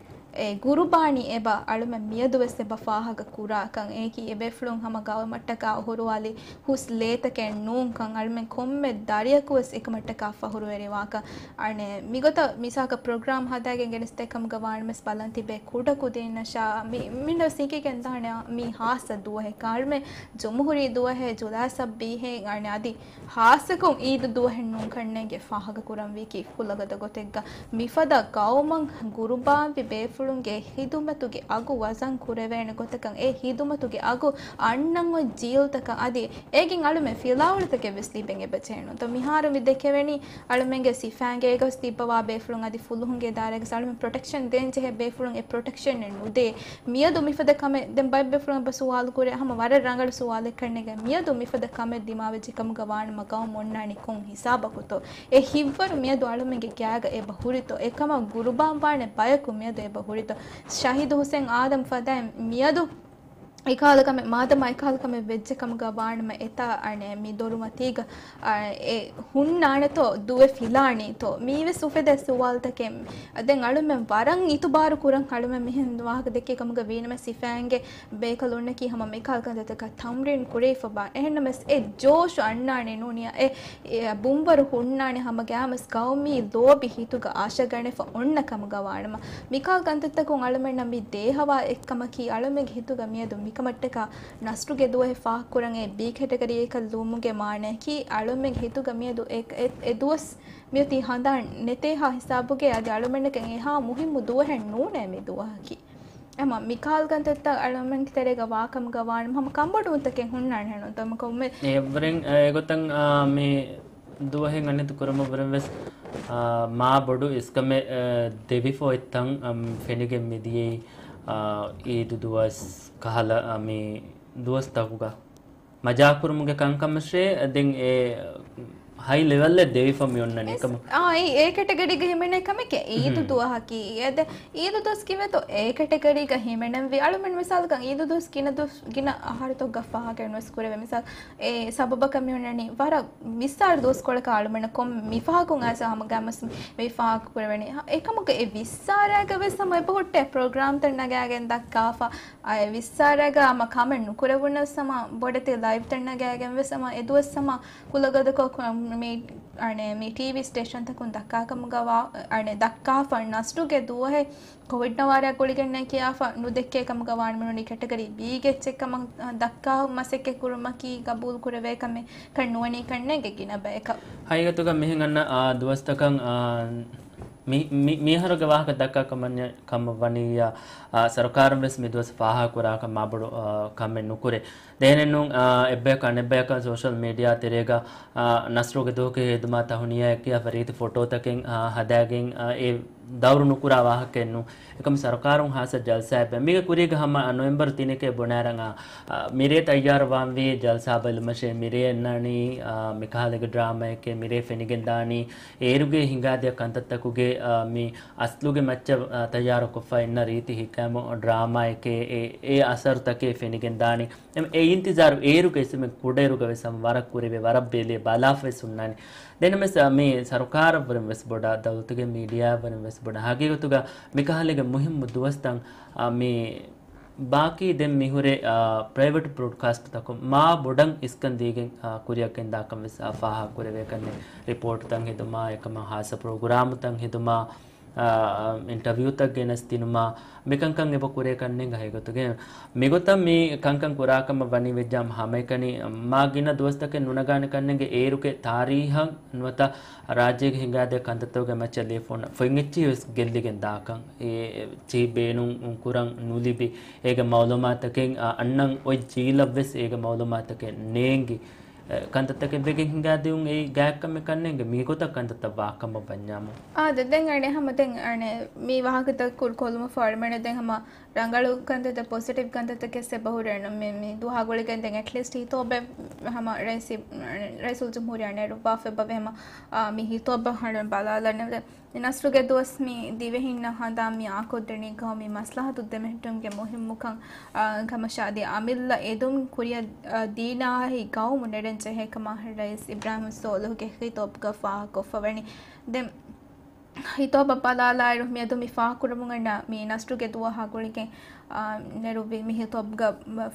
އެ ގުރުބާނީ އެބަ އަޅުމެން މިއަދު ވެސް އެބަ ފާހަގަ ކުރާކަން. އެއީކީ އެބޭފުޅުން ހަމަ ގައުމަށްޓަކާ އޮހޮރުވާލި ހުސް ލޭތަކެއް ނޫންކަން. އަޅުމެން ކޮންމެ ދަރިޔަކު ވެސް އެކަމަށްޓަކާ ފަހުރުވެރިވާކަން. އަނެ މިގޮތަށް މިސާލަކަށް ޕްރޮގްރާމް ހަދާގެން ގެނެސްދޭ ކަމުގަ ވާނަމަސް ބަލަން ތިބޭ ކުޑަކުދިންނަށާ މި-، މިންނަ ސީކީގެން ދާނެ މި ހާއްސަ ދުވަހެއް. އަޅުމެން ޖުމްހޫރީ ދުވަހެއް ޖުލައި ސައްބީހެއް އަނެ އަދި ހާއްސަކޮށް އީދު ދުވަހެއް ނޫން ކަންނޭނގެ ފާހަގަ ކުރަންވީކީ ކުލަގަދަ ގޮތެއްގަ މިފަދަ ގައުމަށް ގުރުބާންވި ބޭފުޅުންގެ ހިދުމަތުގެ އަގު ވަޒަން ކުރެވޭނެ ގޮތަކަށް އެ ހިދުމަތުގެ އަގު އަންނަން އޮތް ޖީލްތަކަށް އަދި އޭގެން އަޅުމެން ފިލާވަޅުތަކެއް ވެސް ލިބެން އެބަ ޖެހެނުންތޯ. މިހާރު މި ދެކެވެނީ އަޅުމެންގެ ސިފައިންގޭގަސް ތިއްބަވާ ބޭފުޅުން އަދި ފުލުހުންގެ ދާއިރާގަސް އަޅުމެން ޕްރޮޓެކްޝަން ދޭން ޖެހޭ ބޭފުޅުން އެ ޕްރޮޓެކްޝަން އެއް ނުދޭ. މިއަދު މިފަދަ ކަމެއް ދެން ބައެއް ބޭފުޅުން އެބަ ސުވާލު ކުރޭ ހަމަ ވަރަށް ރަނގަޅު ސުވާލެއް ކަންނޭނގެ. މިއަދު މިފަދަ ކަމެއް ދިމާވެއްޖެ ކަމުގަ ވާނަމަ ގައުމު އޮންނާނީ ކޮން ހިސާބަކުތޯ؟ އެ ހިތްވަރު މިއަދު އަޅުމެންގެ ގާގަ އެބަ ހުރިތޯ؟ އެކަމަށް ގުރުބާން ވާނެ ބަޔަކު މިއަދު އެބަ ހުރިތޯ؟ ޝަހީދު ހުސެން އާދަމް ފަދައިން މިއަދު އެކަހަލަ ކަމެއް، މާދަމާ އެކަހަލަ ކަމެއް ވެއްޖެ ކަމުގަ ވާނަމަ އެތާ އަނެ މި ދޮރުމަތީގަ، އަ، އެ ހުންނާނެތޯ ދުވެ ފިލާނީތޯ؟ މީވެސް އުފެދޭ ސުވާލުތަކެއް. ދެން އަޅުމެން ވަރަށް އިތުބާރު ކުރަން އަޅުމެން މިހެން ވާހަކަ ދެއްކޭ ކަމުގަ ވީނަމަ ސިފައިންގެ ބޭކަލުންނަކީ ހަމަ މިކަހަލަ ކަންތައްތަކަށް ތަމްރީން ކުރެވިފަ ބާ. އެހެންނަމަސް އެ ޖޯޝު އަންނާނެ ނޫނިއްޔާ އެ، އެ ބުންވަރު ހުންނާނެ ހަމަ ގާމަސް ގައުމީ ލޯބި ހިތުގަ އަށަގަނެފަ އޮންނަ ކަމުގަ ވާނަމަ. މިކަހަލަ ކަންތައްތަކުން އަޅުމެންނަށް މި ދޭހަވާ އެއްކަމަކީ އަޅުމެންގެ ހިތުގަ މިއަދު މިކަމަށްޓަކާ ނަސްރުގެ ދުވަހެއް ފާހަގަކުރަން އެ ބީ ކެޓަގަރީއަކަށް ލުމުގެ މާނައަކީ އަޅުމެންގެ ހިތުގަ މިއަދު އެ، އެ، އެ ދުވަސް މިއޮތީ ހަނދާން ނެތޭހާ ހިސާބުގައި އަދި އަޅުމެންނަކަށް އެހާ މުހިއްމު ދުވަހެއް ނޫނޭ މި ދުވަހަކީ. އެމަ މިކަހަލަ ކަންތައްތައް އަޅުމެންގެ ތެރޭގަ ވާކަމުގަ ވާނަމަ ހަމަ ކަންބޮޑުވުންތަކެއް ހުންނާނެ ނޫންތޯ؟ ކޮންމެ އެއްވަރެން، އެގޮތަށް، އާ، މި ދުވަހެއް އަނެއް ކުރަމަށްވުރެން ވެސް، އާ، މާ ބޮޑު އިސްކަމެއް، އާ، ދެވިފަ އޮތްތަން، އަމް، ފެނިގެން މިދިޔައީ، އާ، އީދު ދުވަސް ކަހަލަ، އަ، މި ދުވަސްތަކުގަ މަޖާކުރުމުގެ ކަންކަމަށޭ. ދެން އެ ހައި ލެވެލްއެއް ދެވިފަ މި އޮންނަނީ އެސް، އެކަމަށް. އާ، އެ، އެ ކެޓަގަރީގަ ހިމެނޭ ކަމެކޭ އީދު ދުވަހަކީ. އެ ދެ، އީދު ދުވަސް ކީއްވެތޯ އެ ކެޓަގަރީގަ ހިމެނެންވީ؟ އަޅުމެން މިސާލަކަށް އީދު ދުވަސް ގިނަ ދުވަސް، ގިނަ އަހަރުތަކުގަ ފާހަގަ ނުވެސް ކުރެވޭ. މިސާލް އެ ސަބަބަކަށް މި އޮންނަނީ ވަރަށް ވިއްސާރަ ދުވަސްކޮޅަކަށް އަޅުމެންނަށް ކޮން މި ފަހަކުން އައިސް ހަމަ ގާމަސް މި ފާހަގަ ކުރެވެނީ. އެކަމުގަ އެ ވިއްސާރައިގަ ވެސް ހަމަ އެބަހުއްޓޭ ޕްރޮގްރާމްތައް ނަގާގެން ދައްކާފަ. އަ، އެ ވިއްސާރައިގަ ހަމަ ކަމެއް ނުކުރެވުނަސް ހަމަ ބޮޑެތި ލައިވްތައް ނަގާގެން ވެސް ހަމަ އެ ދުވަސް ހަމަ ކުލަގަދަކޮށް މި، އަނެ، މި ޓީވީ ސްޓޭޝަންތަކުން ދައްކާ ކަމުގަ ވާ، އަނެ، ދައްކާފަ ނަސްރުގެ ދުވަހެއް ކޮވިޑް ނަވާރަ ގުޅިގެންނޭ ކިޔާފަ ނުދެއްކޭ ކަމުގަ ވާނަމަ ނޫނީ ކެޓަގަރީ ބީގެ އެއްޗެއް ކަމަށް ދައްކާ މަސައްކަތް ކުރުމަކީ ގަބޫލު ކުރެވޭ ކަމެއް ކަން ނުވަނީ ކަންނޭނގެ ގިނަ ބަޔަކަށް. ހަގީގަތުގަ މިހެން އަންނަ، އާ، ދުވަސްތަކަށް، އާ، މި، މި، މިހާރުގެ ވާހަކަ ދައްކާ ކަމަށް ވަނިއްޔާ، އާ، ސަރުކާރުން ވެސް މި ދުވަސް ފާހަގަ ކުރާކަށް މާބޮޑު، އާ، ކަމެއް ނުކުރޭ. ދެނެއްނޫން، އާ، އެއްބަޔަކަށް އަނެއްބަޔަކަށް ސޯޝަލް މީޑިއާ ތެރޭގަ، އާ، ނަސްރުގެ ދުވަހުގެ ހިދުމާ ތަހުނިޔާއެއް ކިޔާފަ ރީތި ފޮޓޯތަކެއް، އާ، ހަދާގެން، އާ، އެ ދައުރު ނުކުރާ ވާހަކައެއްނު. އެކަމަ ސަރުކާރުން ހާއްސަ ޖަލްސާއެއް ބޭ. މީގެ ކުރީގަ ހަމަ ނޮވެމްބަރު ތިނެކޭ ބުނާރަން، އާ، މިރޭ ތައްޔާރުވާންވީ ޖަލްސާ ބައްލުމަށޭ. މިރޭ އަންނާނީ، އާ، މިކަހަލަ ގްރާމައެކޭ. މިރޭ ފެނިގެންދާނީ އޭރުގެ ހިނގާދިޔަ ކަންތައްތަކުގެ، އާ، މި އަސްލުގެ މައްޗަށް، އާ، ތައްޔާރުކޮށްފަ އިންނަ ރީތި ހިކައިމު ޑްރާމާއެކޭ. އެ، އެ އަސަރުތަކޭ ފެނިގެންދާނީ. އެ، އެ އިންތިޒާރު އޭރުގައި ވެސް ކުޑައިރުގަ ވެސް ހަމަ ވަރަށް ކުރެވޭ، ވަރަށް ބެލޭ، ބަލާފަވެސް ހުންނާނީ. ދެން ވެސް، އާ، މި ސަރުކާރަށްވުރެން ވެސް ބޮޑަށް، ދައުލަތުގެ މީޑިއާއަށްވުރެން ވެސް ބޮޑަށް. ހަގީގަތުގަ މިކަހަލަގެ މުހިއްމު ދުވަސްތައް، އާ، މި ބާކީ ދެން މިހުރެ، އާ، ޕްރައިވެޓް ބްރޯޑްކާސްޓްތަކުން މާ ބޮޑަށް އިސްކަން ދީގެން، އާ، ކުރިއަށް ގެންދާކަން ވެސް، އާ، ފާހަގަ ކުރެވޭ ކަންނެ ރިޕޯޓްތައް ހެދުމާ، އެކަމަށް ހާއްސަ ޕްރޮގްރާމުތައް ހެދުމާ، އާ، އިންޓަވިއުތައް ގެނެސް ދިނުމާ، މިކަންކަން އެބަ ކުރޭ ކަންނޭނގެ ހަގީގަތުގައި. މިގޮތަށް މި ކަންކަން ކުރާކަމަށް ވަނީ ވެއްޖާމަ ހަމައެކަނި މާ ގިނަ ދުވަސްތަކެއް ނުނަގާނެ ކަންނޭނގެ އޭރުގެ ތާރީހަށް ނުވަތަ ރާއްޖޭގެ ހިނގާދޭ ކަންތައްތަކުގެ މައްޗަށް ލިޔެފަ ފޮތް އެއްޗިހި ވެސް ގެއްލިގެން ދާކަން. އެ އެއްޗިހި ބޭނުން ކުރަން ނުލިބި، އޭގެ މައުލޫމާތަކެއް އަ-، އަންނަން އޮތް ޖީލަށް ވެސް އޭގެ މައުލޫމާތަކެއް ނޭނގި. އެ، ކަންތައްތަކެއް ވެގެން ހިނގާދިއުން އެއީ ގާތްކަމެއް ކަންނޭނގެ މިގޮތަށް ކަންތައްތައް ވާކަމަށް ވަންޏާމު. އާދެ، ދެން އަނެއް ހަމަ ދެން އަނެއް މި ވާހަކަތައް ކުރު ކޮލުމަށް ފަހު އަޅުމެން ދެން ހަމަ ރަނގަޅު ކަންތައްތައް، ޕޮޒިޓިވް ކަންތައްތަކެއް އެބަ ހުރޭ މި، މި ދުވަހާ ގުޅިގެން ދެން އެޓްލީސްޓް ހިތޯބެއް ހަމަ ރައީސް، ރައީސުލްޖުމްހޫރިއްޔާ ނެރުއްވާފަ އެބަ ވޭ ހަމަ، އާ، މި ހިތޯބަށް އަޅުމެން ބަލާލަން. މި ނަސްރުގެ ދުވަސް މި ދިވެހިންނަށް ހަނދާން މި އާކޮށްދެނީ ގައުމީ މަސްލަހަތު ދެމެހެއްޓުމުގެ މުހިއްމުކަން، އާ، ކަމަށާ އަދި އަމިއްލަ އެދުން ކުރިއަށް، އާ، ދީނާއާއި ގައުމު ނެރެން ޖެހޭ ކަމަށް ރައީސް އިބްރާހިމް ސޯލިހުގެ ހިތޯބުގަ ފާހަގަކޮށްފަވަނީ. ދެން ހިތޯބަށް ބަލާލާއިރު މިއަދު މި ފާހަގަކުރަމުން އަންނަ މި ނަސްރުގެ ދުވަހާ ގުޅިގެން، އާ، ނެރުއްވި މި ހިތޯބުގަ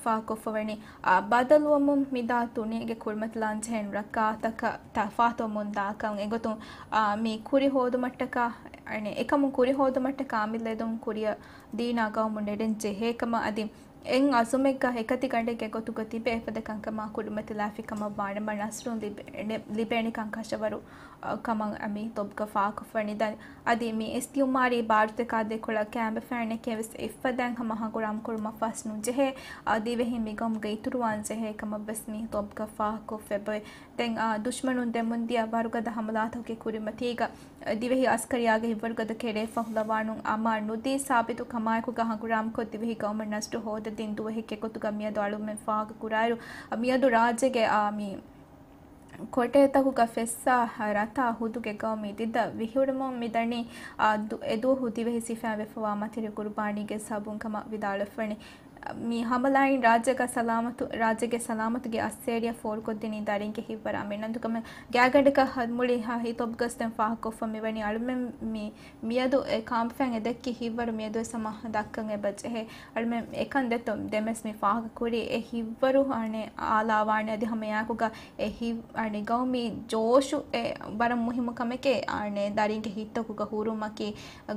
ފާހަގަކޮށްފަވަނީ، އާ، ބަދަލުވަމުން މިދާ ދުނިޔޭގެ ކުރިމަތިލާން ޖެހޭން ރައްކާތަކަށް ތަފާތުވަމުން ދާކަން. އެގޮތުން، އާ، މި ކުރި ހޯދުމަށްޓަކާ، އަނެއް އެކަމުން ކުރި ހޯދުމަށްޓަކާ އަމިއްލަ އެދުން ކުރިއަށް ދީނާ ގައުމު ނެރެން ޖެހޭ ކަމަށް އަދި އެއް އަޒުމެއްގަ އެކަތިގަނޑެއްގެ ގޮތުގަ ތިބޭ އެފަދަ ކަންކަމާ ކުރިމަތިލާފި ކަމަށް ވާނަމަ ނަސްރުން ލިބޭ-، ލިބޭނެކަން ކަށަވަރު، އަ، ކަމަށް މި ހިތޯބުގަ ފާހަގަކޮށްފަވަނީ. ދަން އަދި މި އިސްތިއުމާރީ ބާރުތަކާ ދެކޮޅަށް ކައިބަފައިންނެކޭ ވެސް އެއްފަދައިން ހަމަ ހަނގުރާމަ ކުރުމަށް ފަސް ނުޖެހޭ، އަ، ދިވެހިން މި ގައުމުގަ އިތުރުވާން ޖެހޭ ކަމަށް ވެސް މި ހިތޯބުގަ ފާހަގަކޮށްފައި. ދެން، އާ، ދުޝްމަނުން ދެމުންދިޔަ ވަރުގަދަ ހަމަލާތަކުގެ ކުރިމަތީގަ، އަ، ދިވެހި އަސްކަރިއްޔާގެ ހިތްވަރުގަދަ ކެޑޭ ފަހުލަވާނުން އަމާން ނުދީ ސާބިތު ކަމާއެކުގަ ހަނގުރާމަކޮށް ދިވެހި ގައުމަށް ނަސްރު ހޯދަދިން ދުވަހެއްގެ ގޮތުގަ މިއަދު އަޅުމެން ފާހަގަ ކުރާއިރު، އަ، މިއަދު ރާއްޖޭގެ، އާ، މި ކޮޓަރިތަކުގަ ފެއްސާ ރަތާ ހުދުގެ ގައުމީ ދިދަ ވިހުރުމުން މިދަނީ، އާ، ދު-، އެދުވަހު ދިވެހި ސިފައިން ވެފަވާ މަތިރި ގުރުބާނީގެ ސަބަބުން ކަމަށް ވިދާޅުވެފަވަނީ. މި ހަމަލާއިން ރާއްޖޭގަ ސަލާމަތު، ރާއްޖޭގެ ސަލާމަތުގެ އައްސޭރިއަށް ފޯރުކޮށްދިނީ ދަރިންގެ ހިތްވަރު އަމިއްލަ އަނދުކަމެއް ގާތްގަނޑަކަށް މުޅި ހިތޮބްގަސް ދެން ފާހަގަކޮށްފަ މިވަނީ އަޅުމެން މި މިއަދު އެ ކާންފަތް އެ ދެއްކި ހިތްވަރު މިއަދުވެސް ހަމަ ދައްކަން އެބަ ޖެހޭ. އަޅުމެން އެކަން ދެއްތޯ ދެމެސް މި ފާހަގަ ކުރީ އެ ހިތްވަރު އަނެއް އާލާވާނެ އަދި ހަމަ އެއާއެކުގަ އެ ހިތް އަނެއް ގައުމީ ޖޯޝު އެ ވަރަށް މުހިއްމު ކަމެކޭ. އަނެއް ދަރިންގެ ހިތްތަކުގަ ހުރުމަކީ،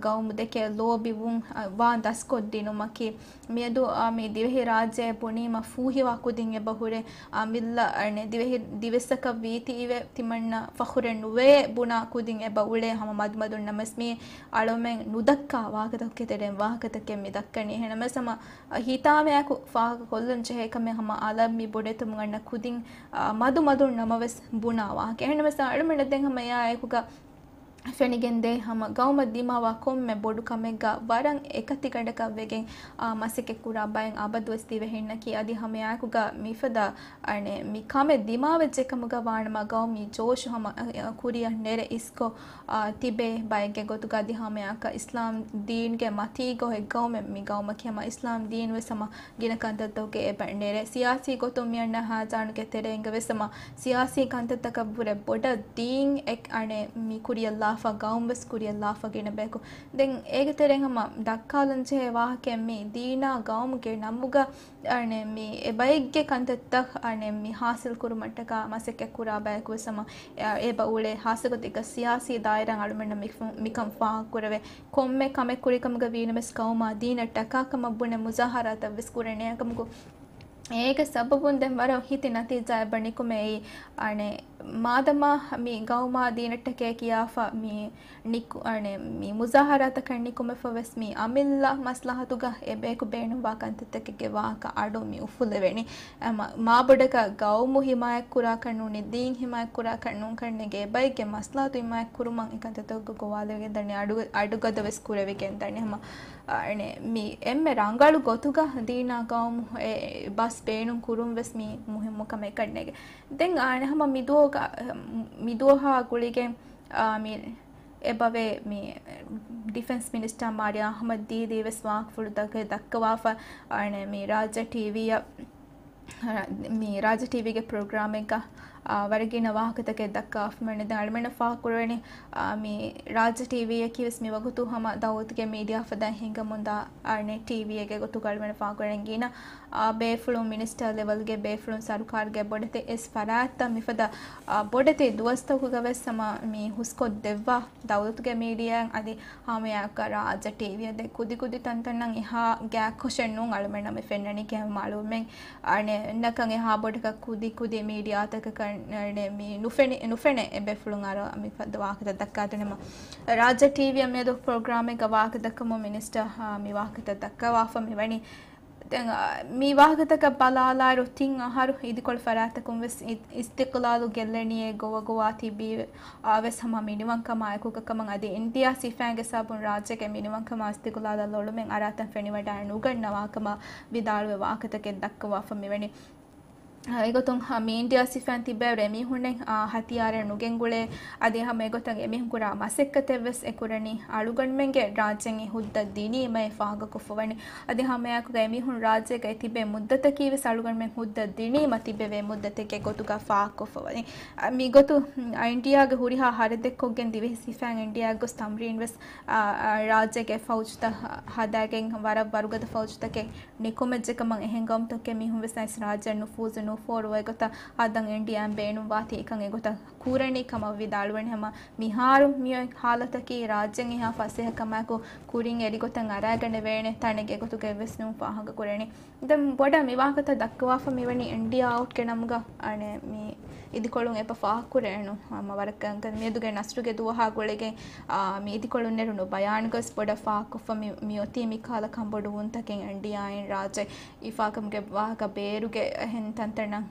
ގައުމު ދެކެ ލޯބިވުން، އަ، ވާން ދަސްކޮށްދިނުމަކީ، މިއަދު، އާ، މި ދިވެހި ރާއްޖެ ބުނީމަ ފޫހިވާ ކުދިން އެބަ ހުރޭ. އަމިއްލަ އަނެއް ދިވެހި ދިވެއްސަކަށް ވީތީވެ ތިމަންނަ ފަޚުރެއް ނުވޭ ބުނާ ކުދިން އެބަ އުޅޭ. ހަމަ މަދުމަދުން ނަމަސް މި އަޅުމެން ނުދައްކާ ވާހަކަތަކުގެ ތެރެއިން ވާހަކަތަކެއް މި ދައްކަނީ. އެހެންނަމަސް ހަމަ ހިތާމަޔާއެކު ފާހަގަ ކޮށްލަން ޖެހޭ ކަމެއް ހަމަ އަލަށް މި ބޮޑެތިވަމުން އަންނަ ކުދިން، އާ، މަދުމަދުން ނަމަވެސް ބުނާ ވާހަކަ. އެހެންނަމަސް އަޅުމެންނަށް ދެން ހަމަ އެއާއެކުގަ ފެނިގެންދޭ ހަމަ ގައުމަށް ދިމާވާ ކޮންމެ ބޮޑު ކަމެއްގަ ވަރަށް އެކަތިގަނޑަކަށް ވެގެން، އާ، މަސައްކަތް ކުރާ ބައެއް އަބަދުވެސް ދިވެހިންނަކީ. އަދި ހަމައެއާއެކުގަ މިފަދަ އަނެއް މި ކަމެއް ދިމާވެއްޖެ ކަމުގަ ވާނަމަ ގައުމީ ޖޯޝު ހަމަ، އަ، ކުރިއަށް ނެރެ އިސްކޮށް، އާ، ތިބޭ ބައެއްގެ ގޮތުގަ އަދި ހަމައެއާއެކަށް އިސްލާމް ދީންގެ މަތީގަ އޮތް ގައުމެއް މި ގައުމަކީ. ހަމަ އިސްލާމް ދީން ވެސް ހަމަ ގިނަ ކަންތައްތަކުގެ އެބަ ނެރެ. ސިޔާސީ ގޮތުން މި އަންނަ ހައިޖާނުގެ ތެރެއިންގަ ވެސް ހަމަ ސިޔާސީ ކަންތައްތަކަށްވުރެ ބޮޑަށް ދީން އެ-، އަނެއް މި ކުރިއަށް ލާފަ، ގައުމު ވެސް ކުރިއަށް ލާފަ ގިނަ ބަޔަކު. ދެން އޭގެ ތެރެއިން ހަމަ ދައްކާލަން ޖެހޭ ވާހަކައެއް މި ދީނާ ގައުމުގެ ނަމުގަ އަނެއް މި އެ ބައެއްގެ ކަންތައްތައް އަނެއް މި ހާސިލް ކުރުމަށްޓަކާ މަސައްކަތް ކުރާ ބަޔަކު ވެސް ހަމަ އެބަ އުޅޭ. ހާއްސަގޮތެއްގަ ސިޔާސީ ދާއިރާ އަޅުމެންނަށް މި-، މިކަން ފާހަގަކުރެވޭ. ކޮންމެ ކަމެއް ކުރިކަމުގަ ވީނަމަވެސް ގައުމާ ދީނަށް ޓަކާކަމަށް ބުނެ މުޒާހަރާތައް ވެސް ކުރަނީ. އެކަމަކު އޭގެ ސަބަބުން ދެން ވަރަށް ހިތި ނަތީޖާއެއް އެބަ ނިކުމެއީ. އަނެއް މާދަމާ މި ގައުމާ ދީނަށްޓަކޭ ކިޔާފަ މި ނިކު-، އަނެއް މި މުޒާހަރާތަކަށް ނިކުމެފަ ވެސް މި އަމިއްލަ މަސްލަހަތުގަ އެބަޔަކު ބޭނުންވާ ކަންތައްތަކެއްގެ ވާހަކަ އަޑު މި އުފުލެވެނީ. އެ މަ-، މާބޮޑަކަށް ގައުމު ހިމާޔަތްކުރާކަށް ނޫނީ، ދީން ހިމާޔަތްކުރާކަށް ނޫން ކަންނޭނގެ. އެބައެއްގެ މަސްލަހަތު ހިމާޔަތްކުރުމަށް އެކަންތައްތަކުގަ ގޮވާލެވިގެން ދަނީ، އަޑު-، އަޑުގަދަ ވެސް ކުރެވިގެން ދަނީ. ހަމަ، އަ، އަނެއް މި އެންމެ ރަނގަޅު ގޮތުގަ ދީނާ ގައުމު އެ ބަސް ބޭނުން ކުރުން ވެސް މި މުހިއްމު ކަމެއް ކަންނޭނގެ. ދެން އަނެއް ހަމަ މިދުވަހުގަ-، މިދުވަހާ ގުޅިގެން، އާ، މި އެބަވޭ މި ޑިފެންސް މިނިސްޓާ މާރިޔާ އަޙްމަދު ދީދީ ވެސް ވާހަކަފުޅުތަކެއް ދައްކަވާފަ، އަނެއް މި ރާއްޖެ ޓީވީއަށް، މި ރާއްޖެ ޓީވީގެ ޕްރޮގްރާމެއްގަ، ވަރަށް ގިނަ ވާހަކަތަކެއް ދައްކާފަ މިވަނީ. ދެން އަޅުމެންނަށް ފާހަގަކުރެވެނީ، އާ، މި ރާއްޖެ ޓީވީއަކީ ވެސް މި ވަގުތު ހަމަ ދައުލަތުގެ މީޑިއާ ފަދައިން ހިނގަމުންދާ، އާ، ޓީވީއެއްގެ ގޮތުގަ އަޅުމެން ފާހަގަކުރެވެނީ ގިނަ، އާ، ބޭފުޅުން މިނިސްޓަރ ލެވެލްގެ ބޭފުޅުން ސަރުކާރުގެ ބޮޑެތި އެސް ފަރާތްތައް މިފަދަ، އާ، ބޮޑެތި ދުވަސްތަކުގަ ވެސް ހަމަ މި ހުސްކޮށްދެއްވާ ދައުލަތުގެ މީޑިއާއަށް އަދި ހަމައެއާއެކު ރާއްޖެ ޓީވީއަށް ދެން ކުދިކުދި ތަންތަންނަށް އެހާ ގާތްކޮށެއް ނޫން އަޅުމެންނަށް މި ފެންނަނީ ކިހިނެއް މައުލޫމެއް. އަނެއްކަން އެހާ ބޮޑަކަށް ކުދިކުދި މީޑިއާތަކަކަށް އަނެއް މި ނުފެނި، ނުފެނޭ އެބޭފުޅުން އަރަ މި ފަދަ ވާހަކަތައް ދައްކާދިނުމަށް. ރާއްޖެ ޓީވީއަށް މިއަދު ޕްރޮގްރާމެއްގަ ވާހަކަ ދައްކަމުން މިނިސްޓަރ، އާ، މި ވާހަކަތައް ދައްކަވާފަ މިވަނީ. ދެން، އާ، މި ވާހަކަތަކަށް ބަލާލާއިރު ތިން އަހަރު އިދިކޮޅު ފަރާތްތަކުން ވެސް އި-، އިސްތިޤްލާލު ގެއްލެނީ އެ ގޮވަގޮވާ ތިބީ، އާ، ވެސް ހަމަ މިނިވަންކަމާއެކު ކަމަށް އަދި އިންޑިއާ ސިފައިންގެ ސަބަބުން ރާއްޖޭގެ މިނިވަންކަމާ އިސްތިޤްލާލަށް އޮޅުމެއް އަރާތަން ފެނިވަޑައި ނުގަންނަވާ ކަމަށް ވިދާޅުވެ ވާހަކަތަކެއް ދައްކަވާފަ މިވަނީ. އާ، އެގޮތުން ހަ-، މި އިންޑިއާ ސިފައިން ތިބޭއިރު އެމީހުންނެއް، އާ، ހަތިޔާރެއް ނުގެންގުޅޭ، އަދި ހަމަ އެގޮތަށް އެމީހުން ކުރާ މަސައްކަތެއް ވެސް އެކުރަނީ އަޅުގަނޑުމެންގެ ރާއްޖޭން އެ ހުއްދަ ދިނީމައޭ ފާހަގަކޮށްފަވަނީ. އަދި ހަމައެއާއެކުގަ އެމީހުން ރާއްޖޭގައި ތިބޭ މުއްދަތަކީ ވެސް އަޅުގަނޑުމެން ހުއްދަ ދިނީމަ ތިބެވޭ މުއްދަތެއްގެ ގޮތުގަ ފާހަގަކޮށްފަވަނީ. އަ، މިގޮތު، އަ، އިންޑިއާގެ ހުރިހާ ހަރަދެއްކޮށްގެން ދިވެހި ސިފައިން އިންޑިއާއަށް ގޮސް ތަމްރީން ވެސް، އަ، އަ، ރާއްޖޭގެ ފައުޖުތައް ހަ-، ހަދާގެން ވަރަށް ވަރުގަދަ ފައުޖުތަކެއް ނިކުމެއްޖެކަމަށް އެހެން ގައުމުތަކެއް މީހުން ވެސް އައިސް ރާއްޖެ ނުފޫޒު ނުފޯރުވޭ ގޮތަށް ހަދަން އިންޑިއާއިން ބޭނުންވާތީ އެކަން އެގޮތަށް ކުރަނީ ކަމަށް ވިދާޅުވަނީ. ހަމަ މިހާރު މިއޮތް ހާލަތަކީ ރާއްޖޭން އެހާ ފަސޭހަ ކަމާއެކު ކުރިން އެރިގޮތަށް އަރާގަނެވޭނެ ތަނެއް އެގޮތުގައި ވެސް ނޫން ފާހަގަކުރަނީ. ދެން ބޮޑަށް މި ވާހަކަތައް ދައްކަވާފަ މިވަނީ އިންޑިއާ އައުޓްގެ ނަމުގަ އަނެއް މި އިދިކޮޅުން އެބަ ފާހަގަކުރޭނު. ހަމަ ވަރަށް ކަންކަން މިއަދުގެ ނަސްރުގެ ދުވަހާ ގުޅިގެން، އާ، މި އިދިކޮޅުން ނެރުނު ބަޔާނުގަސް ބޮޑަށް ފާހަގަކޮށްފަ މި، މިއޮތީ މި ކަހަލަ ކަންބޮޑުވުންތަކެއް އިންޑިއާއިން ރާއްޖެ އިފާކަމުގެ ވާހަކަ ބޭރުގެ އެހެން ތަންތަނަ-،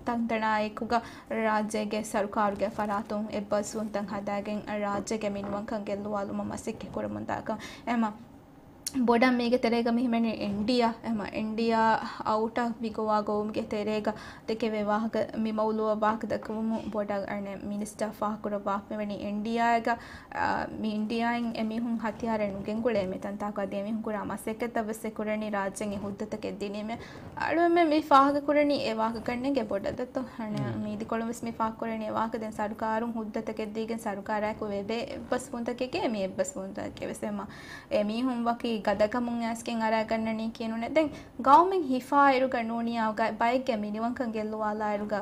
ތަންތަނާއެކުގަ ރާއްޖޭގެ ސަރުކާރުގެ ފަރާތުން އެއްބަސްވުންތައް ހަދާގެން ރާއްޖޭގެ މިނިވަންކަން ގެއްލުވާލުމަށް މަސައްކަތް ކުރަމުންދާކަން. އެމަ ބޮޑަށް މީގެ ތެރޭގަ މި ހިމެނޭ އިންޑިއާ، އެމަ އިންޑިއާ އައުޓަށް ވިގޮވާ ގޮވުމުގެ ތެރޭގަ ދެކެވޭ ވާހަކަ، މި މައުލޫއަށް ވާހަކަ ދައްކަވަމުން ބޮޑަށް އަނެއް މިނިސްޓާ ފާހަގަކުރައްވާފަ މިވަނީ އިންޑިއާގަ، އާ، މި އިންޑިއާއިން އެމީހުން ހަތިޔާރެއް ނުގެންގުޅޭ މި ތަންތާކު އަދި އެމީހުން ކުރާ މަސައްކަތަށް ވެސް އެކުރަނީ ރާއްޖޭން އެ ހުއްދަތަކެއް ދިނީމޭ. އަޅުގަނޑުމެން މި ފާހަގަކުރަނީ އެ ވާހަކަ ކަންނޭނގެ ބޮޑަށް ދަތު. އަނެއް މި އިދިކޮޅުން ވެސް މި ފާހަގަކުރަނީ އެ ވާހަކަ. ދެން ސަރުކާރުން ހުއްދަތަކެއް ދީގެން ސަރުކާރާއެކު ވެވޭ އެއްބަސްވުންތަކެކޭ މި އެއްބަސްވުންތަކެއް ވެސް. އެމަ އެމީހުން ވަކި ގަދަކަމުން އައިސްގެން އަރާގަންނަނީ ކިޔެނުނެ. ދެން ގައުމެއް ހިފާއިރުގަ ނޫނިއްޔާ ބައެއްގެ މިނިވަންކަން ގެއްލުވާލާއިރުގަ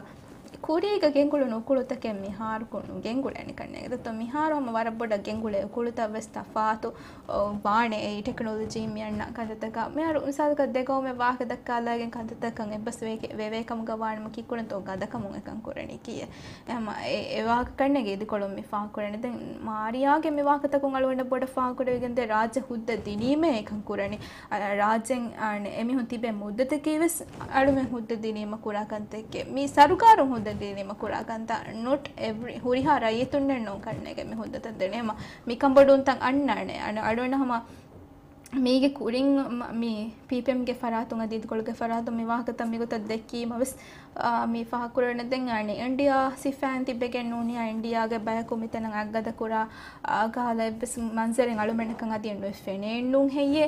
ކުރީގަ ގެންގުޅުނު އުކުޅުތަކެއް މިހާރުކު ނުގެންގުޅޭނެ ކަންނޭނގެ ދަތު. މިހާރު ހަމަ ވަރަށް ބޮޑަށް ގެންގުޅޭ އުކުޅުތައް ވެސް ތަފާތު، އޮ، ވާނެ އެއީ ޓެކްނޮލޮޖީން މި އަންނަ ކަންތައްތަކަށް. މިހާރު މިސާލަކަށް ދެ ގައުމެއް ވާހަކަ ދައްކާލައިގެން ކަންތައްތައް ކަން އެއްބަސް ވޭ-، ވެވޭ ކަމުގަ ވާނަމަ ކީއްކުރަންތޯ ގަދަކަމުން އެކަން ކުރަނީ ކީއެއް. އެހެން އެ، އެ ވާހަކަ ކަންނޭނގެ އިދިކޮޅުން މި ފާހަގަކުރަނީ. ދެން މާރިޔާގެ މި ވާހަކަތަކުން އަޅުގަނޑަށް ބޮޑަށް ފާހަގަކުރެވިގެންދޭ ރާއްޖެ ހުއްދަ ދިނީމޭ އެކަން ކުރަނީ. އަ، ރާއްޖެން، އަ، އެމީހުން ތިބޭ މުއްދަތަކީ ވެސް އަޅުމެން ހުއްދަ ދިނީމަ ކުރާ ކަންތަކެއް. މި ސަރުކާރުން ހުއްދަ ދިނީމަ ކުރާ ކަންތައް. ނޮޓް އެވްރީ، ހުރިހާ ރައްޔިތުންނެއް ނޫން ކަންނޭނގެ މި ހުއްދަތައް ދެނީމަ. މި ކަންބޮޑުވުންތައް އަންނާނެ. އަނެއް އަޅުގަނޑަށް ހަމަ މީގެ ކުރިން މަ-، މި ޕީޕީއެމްގެ ފަރާތުން އަދި އިދިކޮޅުގެ ފަރާތުން މި ވާހަކަތައް މިގޮތަށް ދެއްކީމަ ވެސް، އާ، މި ފާހަގަކުރަނީ. ދެން އަނެއް އިންޑިއާ ސިފައިން ތިބެގެން ނޫނިއްޔާ އިންޑިއާގެ ބަޔަކު މިތަނަށް އަތްގަދަ ކުރާ، އާ، ކަހަލަ އެއްވެސް މަންޒަރެއް އަޅުމެންނަކަށް އަދި ނުފެނޭން ނޫން ހެއްޔޭ؟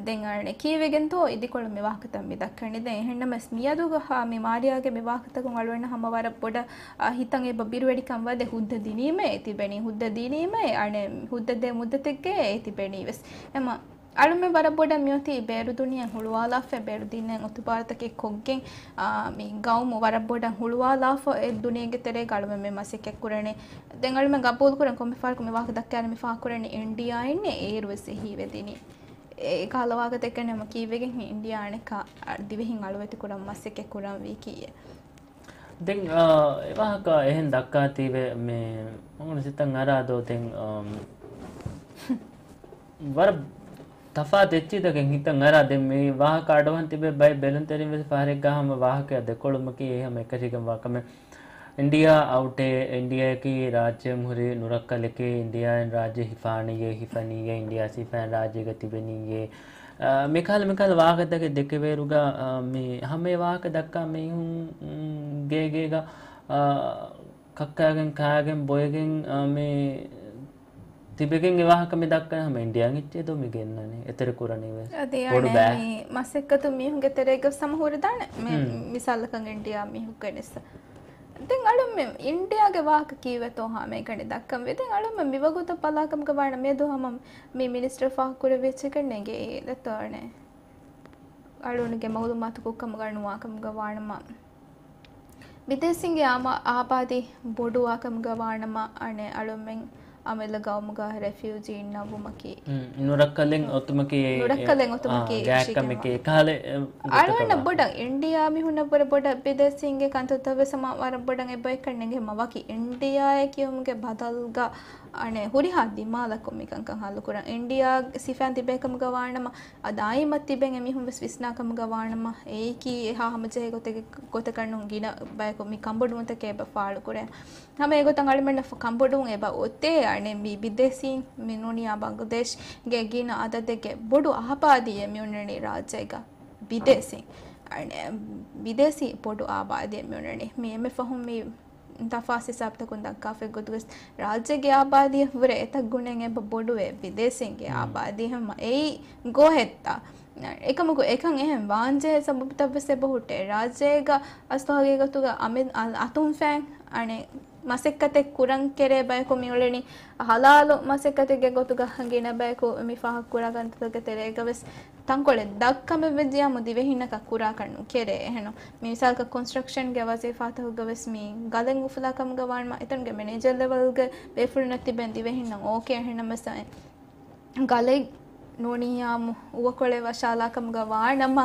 ދެން އަނެއް ކީއްވެގެންތޯ އިދިކޮޅު މި ވާހަކަތައް މި ދައްކަނީ. ދެން އެހެންނަމަވެސް މިއަދުގަ ހާ މި މާރިޔާގެ މި ވާހަކަތަކުން އަޅުގަނޑަށް ހަމަ ވަރަށް ބޮޑަށް، އާ، ހިތަށް އެބަ ބިރުވެޑިކަން ވަދެ ހުއްދަ ދިނީމޭ ތިބެނީ، ހުއްދަ ދިނީމޭ އަނެއް ހުއްދަ ދޭ މުއްދަތެއްގައޭ ތިބެނީ ވެސް. އެމަ އަޅުމެން ވަރަށް ބޮޑަށް މިއޮތީ ބޭރު ދުނިޔެ ހުޅުވާލާފަ، ބޭރު ދީންނަށް އުތުބާރުތަކެއް ކޮށްގެން، އާ، މި ގައުމު ވަރަށް ބޮޑަށް ހުޅުވާލާފަ، އެ ދުނިޔޭގެ ތެރޭގަ އަޅުމެން މި މަސައްކަތް ކުރަނީ. ދެން އަޅުމެން ގަބޫލު ކުރަން ކޮންމެ ފަހަރަކު މި ވާހަކަ ދައްކާލަން މި ފާހަގަކުރަނީ އިންޑިއާއިންނޭ އޭރު ވެސް އެހީވެދިނީ. އެ ކަހަލަ ވާހަކަ ދެއްކަނީ ހަމަ ކީއްވެގެން އިންޑިއާ އަނެއްކާ ދިވެހިން އަޅުވެތި ކުރަން މަސައްކަތް ކުރަން ވީ ކީއެއް. ދެން، އާ، އެ ވާހަކަ އެހެން ދައްކާތީވެ މި މަގުނު ސިތަން އަރާދޯ ދެން، އާ، ވަރަށް ތަފާތު އެއްޗިތަކެއް ހިތަށް އަރާ. ދެން މި ވާހަކަ އަޑުއަހަން ތިބޭ ބައެއް ބެލުންތެރިން ވެސް ފަހަރެއްގަ ހަމަ ވާހަކައަށް ދެކޮޅުމަކީ އެ ހަމަ އެކަށީގެންވާ ކަމެއް. އިންޑިއާ އައުޓޭ، އިންޑިއާއަކީ ރާއްޖެއަށް ހުރި ނުރައްކަލެކޭ، އިންޑިއާއިން ރާއްޖެ ހިފާނީއޭ، ހިފަނީއޭ، އިންޑިއާ ސިފައިން ރާއްޖޭގަ ތިބެނީއޭ. އާ، މިކަހަލަ، މިކަހަލަ ވާހަކަތަކެއް ދެކެވޭއިރުގަ، އާ، މި ހަމަ އެ ވާހަކަ ދައްކާ މީހުން، ގޭގޭގަ، އާ، ކައްކާގެން ކާގެން ބޮއެގެން، އާ، މި ތިބެގެން އެ ވާހަކަ މި ދައްކަނީ ހަމަ އިންޑިއާއިން އެއްޗެއް ދޯ މި ގެންނަނީ. އެތެރެ ކުރަނީ ވެސް. އަދި ބޮޑު އަނެއް ބައެއް. މި މަސައްކަތު މީހުންގެ ތެރޭގަ ސަމަ ހުރިދާނެ. މި ހުން. މިސާލަކަށް އިންޑިއާ މީހުންގެ ނިސް. ދެން އަޅުމެން އިންޑިއާގެ ވާހަކަ ކީއްވެތޯ ހަމައެކަނި ދައްކަން ވޭ. ދެން އަޅުމެން މިވަގުތަށް ބަލާކަމުގަ ވާނަމަ މިއަދު ހަމަ މި މިނިސްޓަރ ފާހަގަކުރެއްވިއްޗެކެއް ނެގޭ ދެއްތޯ އަނެއް. އަޅުންގެ މައުލޫމާތު ކުއްކަމުގަ ނުވާކަމުގަ ވާނަމަ. ބިދޭސީންގެ އާމާ-، އާބާދީ ބޮޑުވާކަމުގަ ވާނަމަ އަނެއް އަޅުމެން އަމިއްލަ ގައުމުގަ ރެފިއުޖީ އިންނައްވުމަކީ. ނުރައްކަލެއް އޮތުމަކީ، ނުރައްކަލެއް އޮތުމަކީ އާ، ގާތްކަމެކޭ. އެކަހަލަ، އެ، އަޅުގަނޑަށް ބޮޑަށް އިންޑިއާ މީހުންނަށްވުރެ ބޮޑަށް ބިދޭސީންގެ ކަންތައްތައް ވެސް ހަމަ ވަރަށް ބޮޑަށް އެބައެއްކަން ނެގެމަ ވަކި އިންޑިއާއޭ ކިޔުމުގެ ބަދަލުގަ އަނެއް ހުރިހާ ދިމާލަކުން މިކަންކަން ހައްލުކުރަން. އިންޑިއާ ސިފައިން ތިބޭކަމުގަ ވާނަމަ އަ ދާއިމަށް ތިބެން އެމީހުން ވެސް ވިސްނާކަމުގަ ވާނަމަ އެއީކީ އެހާ ހަމަޖެހޭ ގޮތެއް، ގޮތަކަށް ނޫން ގިނަ ބަޔަކު މި ކަނބޮޑުވުންތަކެއް އެބަ ފާޅުކުރޭ. ހަމަ އެގޮތަށް އަޅުމެންނަށް ކަނބޮޑުވުން އެބަ އޮތޭ އަނެއް މި ބިދޭސީން މި ނޫނިޔާ ބަނގްލަދޭޝްގެ ގިނަ އަދަދެއްގެ ބޮޑު އާބާދީއެއް މި އޮންނަނީ ރާއްޖޭގަ. ބިދޭސީން އަނެއް ބިދޭސީ ބޮޑު އާބާދީއެއް މި އޮންނަނީ. މި އެންމެ ފަހުން މި ތަފާސް ހިސާބުތަކުން ދައްކާފައި ގޮތުގަސް ރާއްޖޭގެ އާބާދީއަށްވުރެ އެތައް ގުނައެއް އެބަ ބޮޑުވޭ ބިދޭސީންގެ އާބާދީ ހަމަ އެއީ ގޯހެއްތާ. އެކަމަކު އެކަން އެހެން ވާންޖެހޭ ސަބަބުތައްވެސް އެބަ ހުއްޓޭ. ރާއްޖޭގަ އަސްލު ހަގީގަތުގަ އަމި-، އަ-، އަތުންފައިން އަނެއް މަސައްކަތެއް ކުރަން ކެރޭ ބަޔަކު މިއުޅެނީ ހަލާލު މަސައްކަތެއްގެ ގޮތުގަ ގިނަ ބަޔަކު މި ފާހަގަކުރާ ކަންތައްތަކުގެ ތެރޭގަވެސް ތަންކޮޅެއް ދައްކަމެއް ވެއްޖިއްޔާމު ދިވެހިންނަކަށް ކުރާކަށް ނުކެރޭ. އެހެން މި މިސާލަކަށް ކޮންސްޓްރަކްޝަންގެ ވަޒީފާތަކުގަ ވެސް މި ގަލެއް އުފުލާ ކަމުގަ ވާނަމަ އެތަނުގެ މެނޭޖަރ ލެވަލްގެ ބޭފުޅުންނަށް ތިބެން ދިވެހިންނަށް އޯކޭ. އެހެންނަމަވެސް ގަލެއް ނޫނިއްޔާމު އުވަކޮޅެއް ވަށާލާ ކަމުގަ ވާނަމަ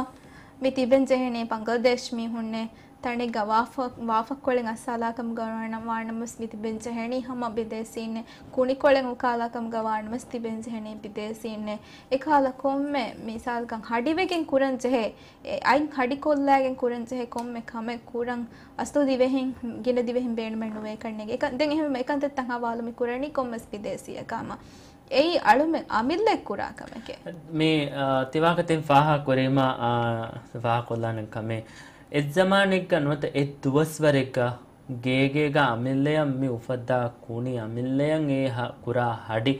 މި ތިބެން ޖެހެނީ ބަނގްލަދޭޝް މީހުންނޭ. ތަނެއްގަ ވާފަ-، ވާފަކޮޅެއް އައްސާލާކަމުގަ ވާނަ-، ވާނަމަސް މި ތިބެން ޖެހެނީ ހަމަ ބިދޭސީންނެ. ކުނިކޮޅެއް އުކާލާކަމުގަ ވާނަމަސް ތިބެން ޖެހެނީ ބިދޭސީންނެ. އެކަހަލަ ކޮންމެ މިސާލަކަށް ހަޑިވެގެން ކުރަން ޖެހޭ، އެ އަތް ހަޑިކޮށްލާގެން ކުރަން ޖެހޭ ކޮންމެ ކަމެއް ކުރަން އަސްލު ދިވެހިން، ގިނަ ދިވެހިން ބޭނުމެއް ނުވޭ ކަންނޭނގެ. އެކަން، ދެން އެހެން އެކަންތައްތައް ހަވާލު މި ކުރަނީ ކޮންމެސް ބިދޭސީއަކާމަ. އެއީ އަޅުމެން އަމިއްލައެއް ކުރާ ކަމެކޭ. މި، އާ، ތިވާހަކަތިން ފާހަގަ ކުރީމަ، އާ، ފާހަގަކޮށްލާނެ ކަމެއް. އެއްޒަމާނެއްގަ ނުވަތަ އެއްދުވަސްވަރެއްގަ ގޭގޭގަ އަމިއްލަޔަށް މި އުފައްދާ ކުނި އަމިއްލަޔަށް އެ ހަ-، ކުރާ ހަޑި،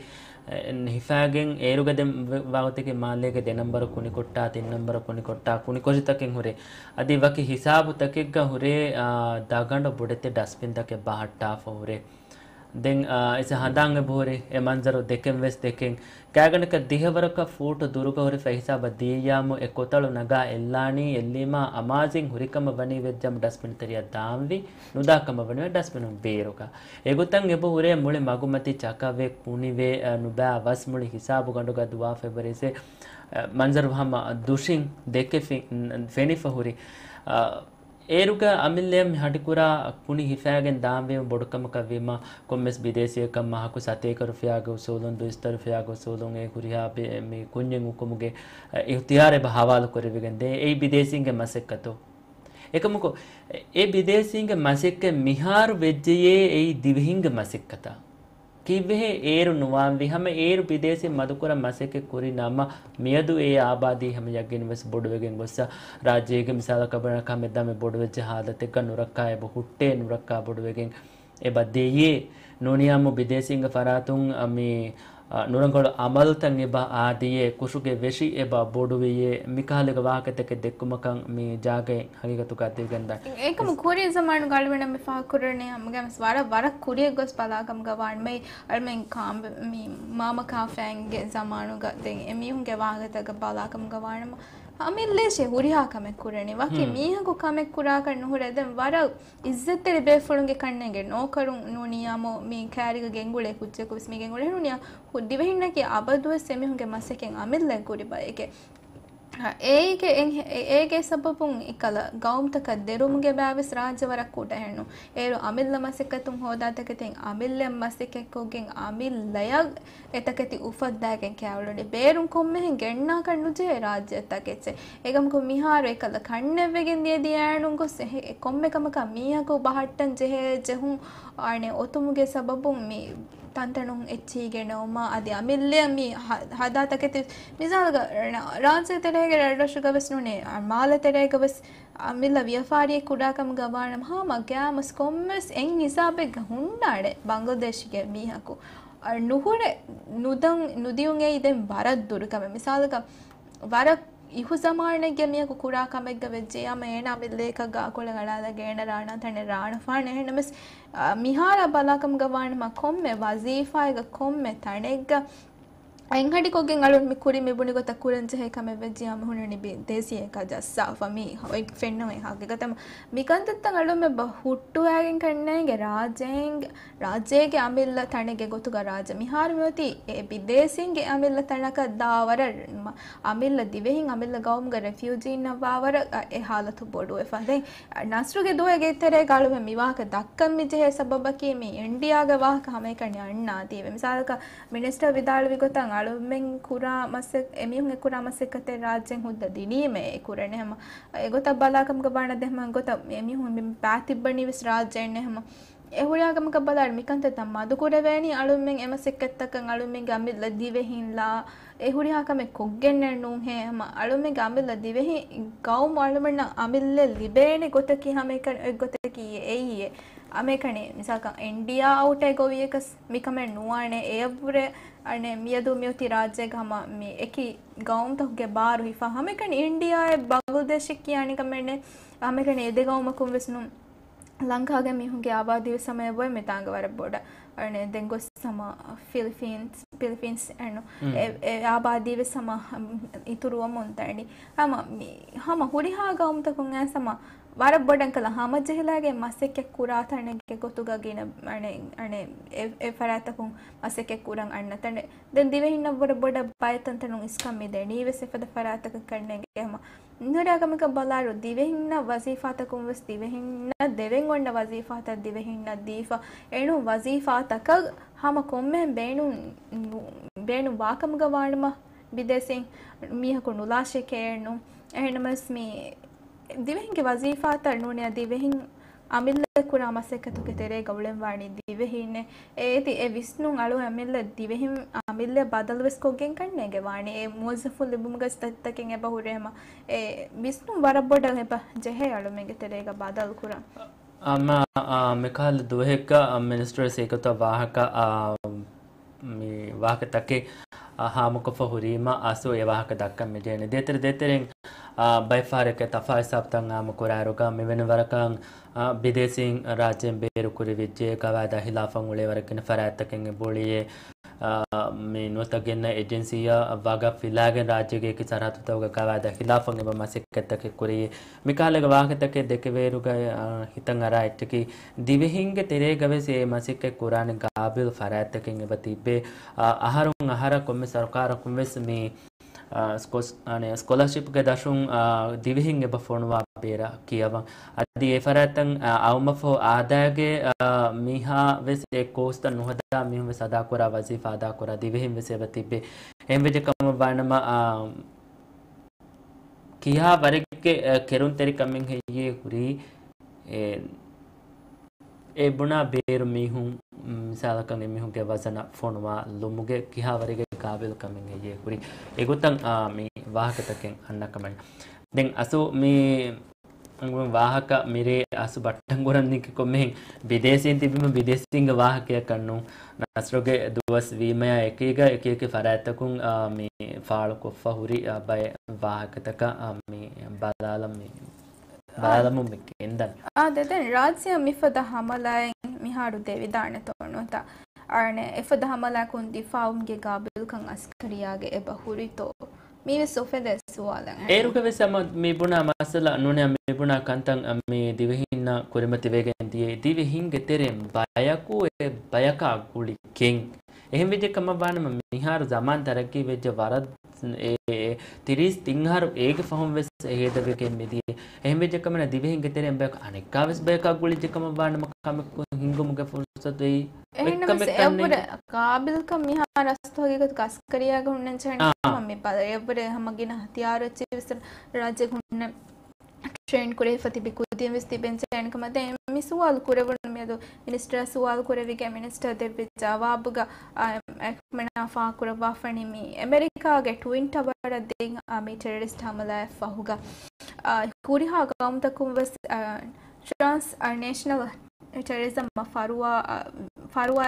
އެ، ހިފާގެން އޭރުގަ ދެން ވެ-، ވާގޮތެކެއް މާލޭގެ ދެ ނަންބަރު ކުނިކޮށްޓާ، ތިން ނަންބަރު ކުނިކޮށްޓާ، ކުނިކޮށިތަކެއް ހުރޭ. އަދި ވަކި ހިސާބުތަކެއްގަ ހުރޭ، އާ، ދަގަނޑު ބޮޑެތި ޑަސްބިންތަކެއް ބަހައްޓާފަ ހުރޭ. ދެން، އާ، އިސަ ހަނދާން އެބަހުރި އެ މަންޒަރު ދެކެން ވެސް ދެކެން. ގާތްގަނޑަކަށް ދިހަވަރަކަށް ފޫޓު ދުރުގަ ހުރިފަ ހިސާބަށް ދިޔައްޔާމު އެ ކޮތަޅު ނަގާ އެއްލާނީ، އެއްލީމާ އަމާޒިން ހުރިކަމަށް ވަނީ ވެއްޖަމު ޑަސްބިން ތެރެއަށް ދާންވީ، ނުދާ ކަމަށް ވަނީ ޑަސްބިނުން ބޭރުގަ. އެގޮތަށް އެބަ ހުރޭ މުޅި މަގުމަތި ޗަކަވެ، ކުނިވެ، އަ، ނުބާ ވަސް މުޅި ހިސާބުގަނޑުގަ ދުވާފައިވަރޭސެ، އަ، މަންޒަރު ހަމަ ދުށިން ދެކެފި، ފެނިފަ ހުރި. އަ، އޭރުގަ އަމިއްލަޔަށް މި ހަޑިކުރާ ކުނި ހިފާގެން ދާންވީމަ ބޮޑުކަމަކަށް ވީމަ، ކޮންމެސް ބިދޭސީއަކަށް މަހަކު ސަތޭކަ ރުފިޔާގެ އުސޫލުން، ދުއިސައްތަ ރުފިޔާގެ އުސޫލުން އެ ހުރިހާ ބި-، މި ކުންޏެއް އުކުމުގެ، އެ، އިހުތިޔާރެއް އެބަ ހަވާލު ކުރެވިގެން ދޭ. އެއީ ބިދޭސީންގެ މަސައްކަތު. އެކަމަކު، އެ ބިދޭސީންގެ މަސައްކަތް މިހާރު ވެއްޖެޔޭ އެއީ ދިވެހިންގެ މަސައްކަތާ. ކީއްވެހޭ އޭރު ނުވާންވީ؟ ހަމަ އޭރު ބިދޭސީން މަދުކުރަން މަސައްކަތް ކުރި ނަމަ، މިއަދު އެ އާބާދީ ހަމަ ޔަގީން ވެސް ބޮޑުވެގެން ގޮއްސަ، ރާއްޖޭގެ މިސާލަކަށް ބުނަން ހަމަ އެއްދާމެ ބޮޑުވެއްޖެ ހާލަތެއްގަ ނުރައްކާ އެބަ ހުއްޓޭ، ނުރައްކާ ބޮޑުވެގެން އެބަ ދެޔޭ. ނޫނިޔާމު ބިދޭސީންގެ ފަރާތުން، އަ، މި، އަ، ނުރަނގަޅު އަމަލުތައް އެބަ އާދިޔޭ، ކުށުގެ ވެށި އެބަ ބޮޑުވެޔޭ، މިކަހަލަ ވާހަކަތަކެއް ދެއްކުމަކަށް މި ޖާގައިން ހަގީގަތުގަ ދެވިގެންދާނެ. އެކަމު ކުރީ ޒަމާނުގަ އަޅުގަނޑަށް މި ފާހަގަކުރަނީ ހަމަގައިމުވެސް ވަރަށް، ވަރަށް ކުރިއަށް ގޮސް ބަލާކަމުގަ ވާނަމަ އަޅުމެން ކާމް-، މި މާމަ ކާފައިންގެ ޒަމާނުގަ ދެން އެމީހުންގެ ވާހަކަތަކަށް ބަލާކަމުގަ ވާނަމަ އަމިއްލައިސް ހުރިހާ ކަމެއް ކުރަނީ. ވަކި މީހަކު ކަމެއް ކުރާކަށް ނުހުރެ. ދެން ވަރަށް އިއްޒަތްތެރި ބޭފުޅުންގެ ކަންނޭނގެ ނޯކަރުން ނޫނިޔާމު މި ކައިރީގަ ގެންގުޅޭ ކުއްޖަކު ވެސް މި ގެންގުޅޭ ނޫނިޔާ ދިވެހިންނަކީ އަބަދުވެސް އެމީހުންގެ މަސައްކަތް އަމިއްލައަށް ކުރި ބައެކޭ. އޭގެ އެ-، އޭގެ ސަބަބުން އެކަލަ ގައުމުތަކަށް ދެރުމުގެ ބާވެސް ރާއްޖެ ވަރަށް ކުޑަހެނު. އޭރު އަމިއްލަ މަސައްކަތުން ހޯދާ ތަކެތިން އަމިއްލަ މަސައްކަތްކޮށްގެން އަމިއްލަޔަށް އެތަކެތި އުފައްދާގެން ކައިވެނި ބޭރުން ކޮންމެހެން ގެންނާކަށް ނުޖެހޭ ރާއްޖެ ތަކެއްޗެއް. އެކަމަކު މިހާރު އެކަލަ ކަންނެއްވެގެން ދިޔަ ދިޔައިނުން ގޮސް އެ ކޮންމެ ކަމަކަށް މީހަކު ބަހައްޓަން ޖެހޭ ޖެހުން އަނެއް އޮތުމުގެ ސަބަބުން މި ތަންތަނުން އެއްޗިހި ގެނައުމާ އަދި އަމިއްލައަށް މި ހަ-، ހަދާ ތަކެތި މިސާލަކަށް ރަ-، ރާއްޖޭ ތެރޭގެ ރަށްރަށުގަ ވެސް ނޫނޭ، މާލެ ތެރޭގަ ވެސް އަމިއްލަ ވިޔަފާރިއެއް ކުޑާކަމުގަ ވާނަމަ ހަމަ ގައިމުވެސް ކޮންމެސް އެއް ހިސާބެއްގަ ހުންނާނެ ބަނގްލަދޭޝްގެ މީހަކު. އަ، ނުހުރެ ނުދަން ނުދިޔުން އެއީ ދެން ވަރަށް ދުރު ކަމެއް. މިސާލަކަށް ވަރަށް އިހު ޒަމާނެއްގެ މީހަކު ކުރާ ކަމެއްގަ ވެއްޖެ އަމަ އޭނާ އަމިއްލައަކަށް ގާކޮޅެއް އަޅާލައިގެން އޭނަ ރާނާ ތަނެއް ރާނަފާނެ. އެހެންނަމަސް، އާ، މިހާރަށް ބަލާކަމުގަ ވާނަމަ ކޮންމެ ވަޒީފާއެއްގަ ކޮންމެ ތަނެއްގަ އެއްހަޑިކޮށްގެން އަޅުން މި ކުރިން މި ބުނި ގޮތަށް ކުރަން ޖެހޭ ކަމެއް ވެއްޖެ އަމަ ހުންނަނީ ބިދޭސީއަކާ ޖައްސާފަ މީ އޮތް ފެންނަމޭ ހަގީގަތަށް މި ކަންތައްތައް އަޅުންމެ ބަ ހުއްޓުވައިގެން ކަންނޭނގެ ރާއްޖޭން ރާއްޖޭގެ އަމިއްލަ ތަނެއްގެ ގޮތުގަ ރާއްޖެ މިހާރު މިއޮތީ އެ ބިދޭސީންގެ އަމިއްލަ ތަނަކަށް ދާ ވަރަށް މަ-، އަމިއްލަ ދިވެހިން އަމިއްލަ ގައުމުގަ ރެފިއުޖީންނަށް ވާ ވަރަށް އަ، އެ ހާލަތު ބޮޑުވެފަ. ދެން އަ، ނަސްރުގެ ދުވަހެއްގެ ތެރޭގަ އަޅުމެން މި ވާހަކަ ދައްކަން މި ޖެހޭ ސަބަބަކީ މި އިންޑިއާގެ ވާހަކަ ހަމައެކަނި އަންނާތީވެ. މިސާލަކަށް މިނިސްޓަރ ވިދާޅުވި ގޮތަށް އަޅުމެން ކުރާ މަސައް-، އެމީހުން އެ ކުރާ މަސައްކަތެއް ރާއްޖެން ހުއްދަ ދިނީމޭ އެ ކުރަނީ ހަމަ އެގޮތަށް ބަލާކަމުގަ ވާނަ ދެހަމަ ގޮތަށް އެމީހުން މި ބާ ތިއްބަނީ ވެސް ރާއްޖެއެއްނެ ހަމަ އެ ހުރިހާ ކަމަކަށް ބަލާއިރު މިކަންތައްތައް މަދުކުރެވޭނީ އަޅުމެން އެމަސައްކަތްތަކަށް އަޅުމެންގެ އަމިއްލަ ދިވެހިން ލާ އެ ހުރިހާ ކަމެއް ކޮށްގެންނެއް ނޫންހޭ ހަމަ އަޅުމެންގެ އަމިއްލަ ދިވެހި ގައުމު އަޅުމެންނަށް އަމިއްލަ ލިބޭނެ ގޮތަކީ ހަމައެކަނި އޮތް ގޮތަކީ އެއީ އެ ހަމައެކަނި މިސާލަކަށް އިންޑިއާ އައުޓޭ ގޮވިޔަކަސް މިކަމެއް ނުވާނެ އެއަށްވުރެ އަނެ މިއަދު މިއޮތީ ރާއްޖޭގަ ހަމަ މި އެކި ގައުމުތަކުގެ ބާރު ހިފާ ހަމައެކަނި އިންޑިއާއެއް ބަނގްލަދޭޝެއް ކިޔާނެ ކަމެއްނެ ހަމައެކަނި އެ ދެ ގައުމަކުން ވެސް ނު ލަންކާގެ މީހުންގެ އާބާދީ ވެސް ހަމަ އެބޮތް މިތާނގަ ވަރަށް ބޮޑަށް. އަނެ ދެން ގޮސް ހަމަ ފިލިފީންސް، ފިލިފީންސް އެން އެ، އެ އާބާދީ ވެސް ހަމަ އިތުރުވަމުން ދަނީ. ހަމަ މި، ހަމަ ހުރިހާ ގައުމުތަކުން އައިސް ހަމަ ވަރަށް ބޮޑަށް ކަލަ ހަމަޖެހިލައިގެން މަސައްކަތް ކުރާ ތަނެއްގެ ގޮތުގަ ގިނަ އަނެ، އަނެ އެ، އެ ފަރާތަކުން މަސައްކަތް ކުރަން އަންނަ ތަނެއް. ދެން ދިވެހިންނަށް ވަރަށް ބޮޑަށް ބައެއް ތަންތަނުން އިސްކަން މި ދެނީ ވެސް އެފަދަ ފަރާތަކަށް ކަންނޭނގެ ހަމަ މިހުރިހާ ކަމަކަށް ބަލާއިރު، ދިވެހިންނަށް ވަޒީފާތަކުން ވެސް ދިވެހިންނަށް ދެވެން އޮންނަ ވަޒީފާތައް ދިވެހިންނަށް ދީފަ، އެނޫން ވަޒީފާތަކަށް ހަމަ ކޮންމެހެން ބޭނުން، ބޭނުން ވާކަމުގަ ވާނަމަ، ބިދޭސީން މީހަކު ނުލާށޭ ކޭނު. އެހެންނަމަސް މި ދިވެހިންގެ ވަޒީފާތައް ނޫނީ ދިވެހިން އަމިއްލަ ކުރާ މަސައްކަތުގެ ތެރޭގަ އުޅެން ވާނީ ދިވެހީންނޭ. އޭތި އެ ވިސްނުން އަޅު އަމިއްލަ ދިވެހިން އަމިއްލަ ބަދަލު ވެސް ކޮށްގެން ކަންނޭނގެ ވާނީ. އެ މުވައްޒަފުން ލިބުމުގަ ތަތްތަކެއް އެބަ ހުރޭ ހަމަ އެ ވިސްނުން ވަރަށް ބޮޑަށް އެބަ ޖެހޭ އަޅުމެންގެ ތެރޭގަ ބަދަލު ކުރަން. އަމާ، އާ، މިކަހަލަ ދުވަހެއްގަ، އާ، މިނިސްޓަރ ސީކަތަށް ވާހަކަ، އާ، މި ވާހަކަތަކެއް، އާ، ހާމަކޮށްފަ ހުރީމަ އަސް އެ ވާހަކަ ދައްކަން މިޖެހެނީ. ދޭތެރެ ދޭތެރެން، އާ، ބައެއް ފަހަރެއްގެ ތަފާ ހިސާބުތައް އާއްމު ކުރާއިރުގަ މިވެނި ވަރަކަށް، އާ، ބިދޭސީން ރާއްޖޭން ބޭރު ކުރި ވެއްޖެ ގަވާއިދާ ހިލާފަށް އުޅޭ ވަރަށް ގިނަ ފަރާތްތަކެއް އެބަ އުޅިއޭ. އާ، މި ނުވަތަ ގެންނަ އެޖެންސީއަށް ވަގަށް ފިލާގެން ރާއްޖޭގެ އެކި ސަރަހައްދުތަކުގަ ގަވާއިދާ ހިލާފަށް އެބަ މަސައްކަތްތަކެއް ކުރި. މިކަހަލަ ވާހަކަތަކެއް ދެކެވޭއިރުގަ، އާ، ހިތަށް އަރާ އެއްޗަކީ، ދިވެހިންގެ ތެރޭގަ ވެސް އެ މަސައްކަތް ކުރާނެ ގާބިލް ފަރާތްތަކެއް އެބަ ތިއްބޭ. އާ، އަހަރުން އަހަރަށް ކޮންމެ ސަރުކާރަކުން ވެސް މި، އާ، ސްކޮސް-، އަނެ، ސްކޮލަރޝިޕްގެ ދަށުން، އާ، ދިވެހިން އެބަ ފޮނުވާ ބޭރަށް ކިޔަވަން. އަދި އެ ފަރާތްތައް، އާ، އައުމަށްފަހު އާދައިގެ، އާ، މީހާ ވެސް އެ ކޯސްތައް ނުހަދާ މީހުން ވެސް އަދާކުރާ ވަޒީފާ އަދާކުރާ ދިވެހިން ވެސް އެބަ ތިއްބޭ. އެހެންވެއްޖެ ކަމަށް ވާނަމަ، އާ، ކިހާ ވަރެއްގެ، އަ، ކެރުންތެރިކަމެއް ހެއްޔޭ ހުރީ؟ އެ، އެ ބުނާ ބޭރު މީހުން، މިސާލަކަށް އެމީހުންގެ ވަޒަނަށް ފޮނުވާލުމުގެ ކިހާ ވަރެއްގެ ގާބިލްކަމެއް ހެއްޔޭ ހުރީ؟ އެގޮތަށް، އާ، މި ވާހަކަތަކެއް އަންނަ ކަމެއް. ދެން އަސު މި ވާހަކަ މިރޭ އަސް ބައްޓަން ކުރަން ނިކި ކޮންމެހެން ބިދޭސީން ތިބީމަ ބިދޭސީންގެ ވާހަކަޔަކަށް ނޫން. ނަސްރުގެ ދުވަސް ވީމަޔާ އެކީގަ އެކި އެކި ފަރާތްތަކުން، އާ، މި ފާޅުކޮށްފަ ހުރި، އާ، ބައެއް ވާހަކަތަކަށް، އާ، މި ބަލާލަން މި، އާ، ބަލާލަމުން މި ގެންދަން. އާ، ދެ-، ދެން ރާއްޖެއަށް މިފަދަ ހަމަލާއެއް މިހާރު ދެވިދާނެތޯ ނުވަތަ؟ އަނެ، އެފަދަ ހަމަލާއަކުން ދިފާއުންގެ ގާބިލްކަން އަސްކަރިޔާގެ އެބަ ހުރިތޯ؟ މީވެސް އުފެދޭ ސުވާލެއް. އޭރުގަ ވެސް ހަމަ މި ބުނާ މައްސަލަ ނޫނޭ، މި ބުނާ ކަންތައް މި ދިވެހިންނަށް ކުރިމަތިވެގެން ދިޔަ ދިވެހިންގެ ތެރެއިން ބަޔަކު އެ ބަޔަކާ ގުޅިގެން. އެހެން ވެއްޖެ ކަމަށް ވާނަމަ މިހާރު ޒަމާން ތަރައްގީ ވެއްޖެ ވަރަށް އެ، އެ، ތިރީސް ތިން އަހަރު އޭގެ ފަހުން ވެސް އެ ހޭދަވެގެން މިދިޔަ. އެހެން ވެއްޖެ ކަމަނަ ދިވެހިންގެ ތެރެއިން ބަޔަކު އަނެއްކާ ވެސް ބަޔަކާ ގުޅިއްޖެ ކަމަށް ވާނަމަ ކަމެއް ހިނގުމުގެ ފުރުސަތު އެއީ. އެހެންނަމަސް އެއަށްވުރެ ގާބިލްކަން މިހާރު އަސްތު ހަގީގަތުގަ އަސްކަރިޔާގެ ހުންނަން ޖެހޭނެ އާ. ކަމަށް މި ބަލަ. އެއަށްވުރެ ހަމަ ގިނަ ހަތިޔާރު އެއްޗެއް ވެސް ރާއްޖޭގަ ހުންނަން ޓްރޭން ކުރެވިފަ ތިބި ކުދިން ވެސް ތިބެން ޖެހޭނެ ކަމަށް. ދެން މި ސުވާލު ކުރެވުނު މިއަދު މިނިސްޓަރ ސުވާލު ކުރެވިގެން މިނިސްޓަރ ދެއްވި ޖަވާބުގަ، އާ، އެކަމަނާ ފާހަގަކުރައްވާފަނީ މި އެމެރިކާގެ ޓްވިން ޓަވަރަށް ދިން، އާ، މި ޓެރަރިސްޓް ހަމަލާއަށް ފަހުގަ، އާ، ހުރިހާ ގައުމުތަކުން ވެސް، އާ، ޓްރާންސް، އާ، ނޭޝަނަލް ޓެރަރިޒަމް ފަރުވާ، އާ، ފަރުވާ،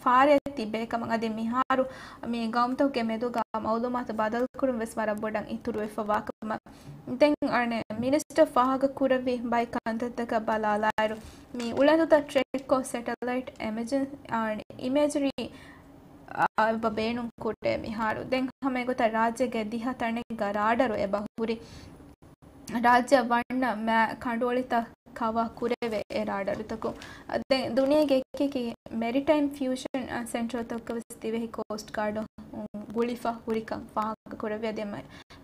ފާރި ތިބޭ ކަމަށް އަދި މިހާރު މި ގައުމުތަކުގެ މެދުގަ މައުލޫމާތު ބަދަލުކުރުން ވެސް ވަރަށް ބޮޑަށް އިތުރުވެފަވާ ކަމަށް ދެން އަނެއް މިނިސްޓަރ ފާހަގަކުރެއްވި ބައެއް ކަންތައްތަކަށް ބަލާލާއިރު، މި އުޅަނދުތައް ޓްރެކްކޮށް ސެޓެލައިޓް އެމެޖިން، އަނެއް އިމޭޖަރީ އާ، އެބަ ބޭނުން ކުރޭ މިހާރު. ދެން ހަމަ އެގޮތަށް ރާއްޖޭގެ ދިހަ ތަނެއްގަ ރާޑަރު އެބަ ހުރި. ރާއްޖެއަށް ވަންނަ މާ ކަނޑުއޮޅިތައް ކަވާ ކުރެވޭ އެ ރާޑަރުތަކުން. ދެން ދުނިޔޭގެ އެކި އެކި މެރިޓައިމް ފިއުޝަން ސެންޓަރުތަކަށް ވެސް ދިވެހި ކޯސްޓް ގާޑު ގުޅިފަ ހުރިކަން ފާހަގަ ކުރެވި. އަދި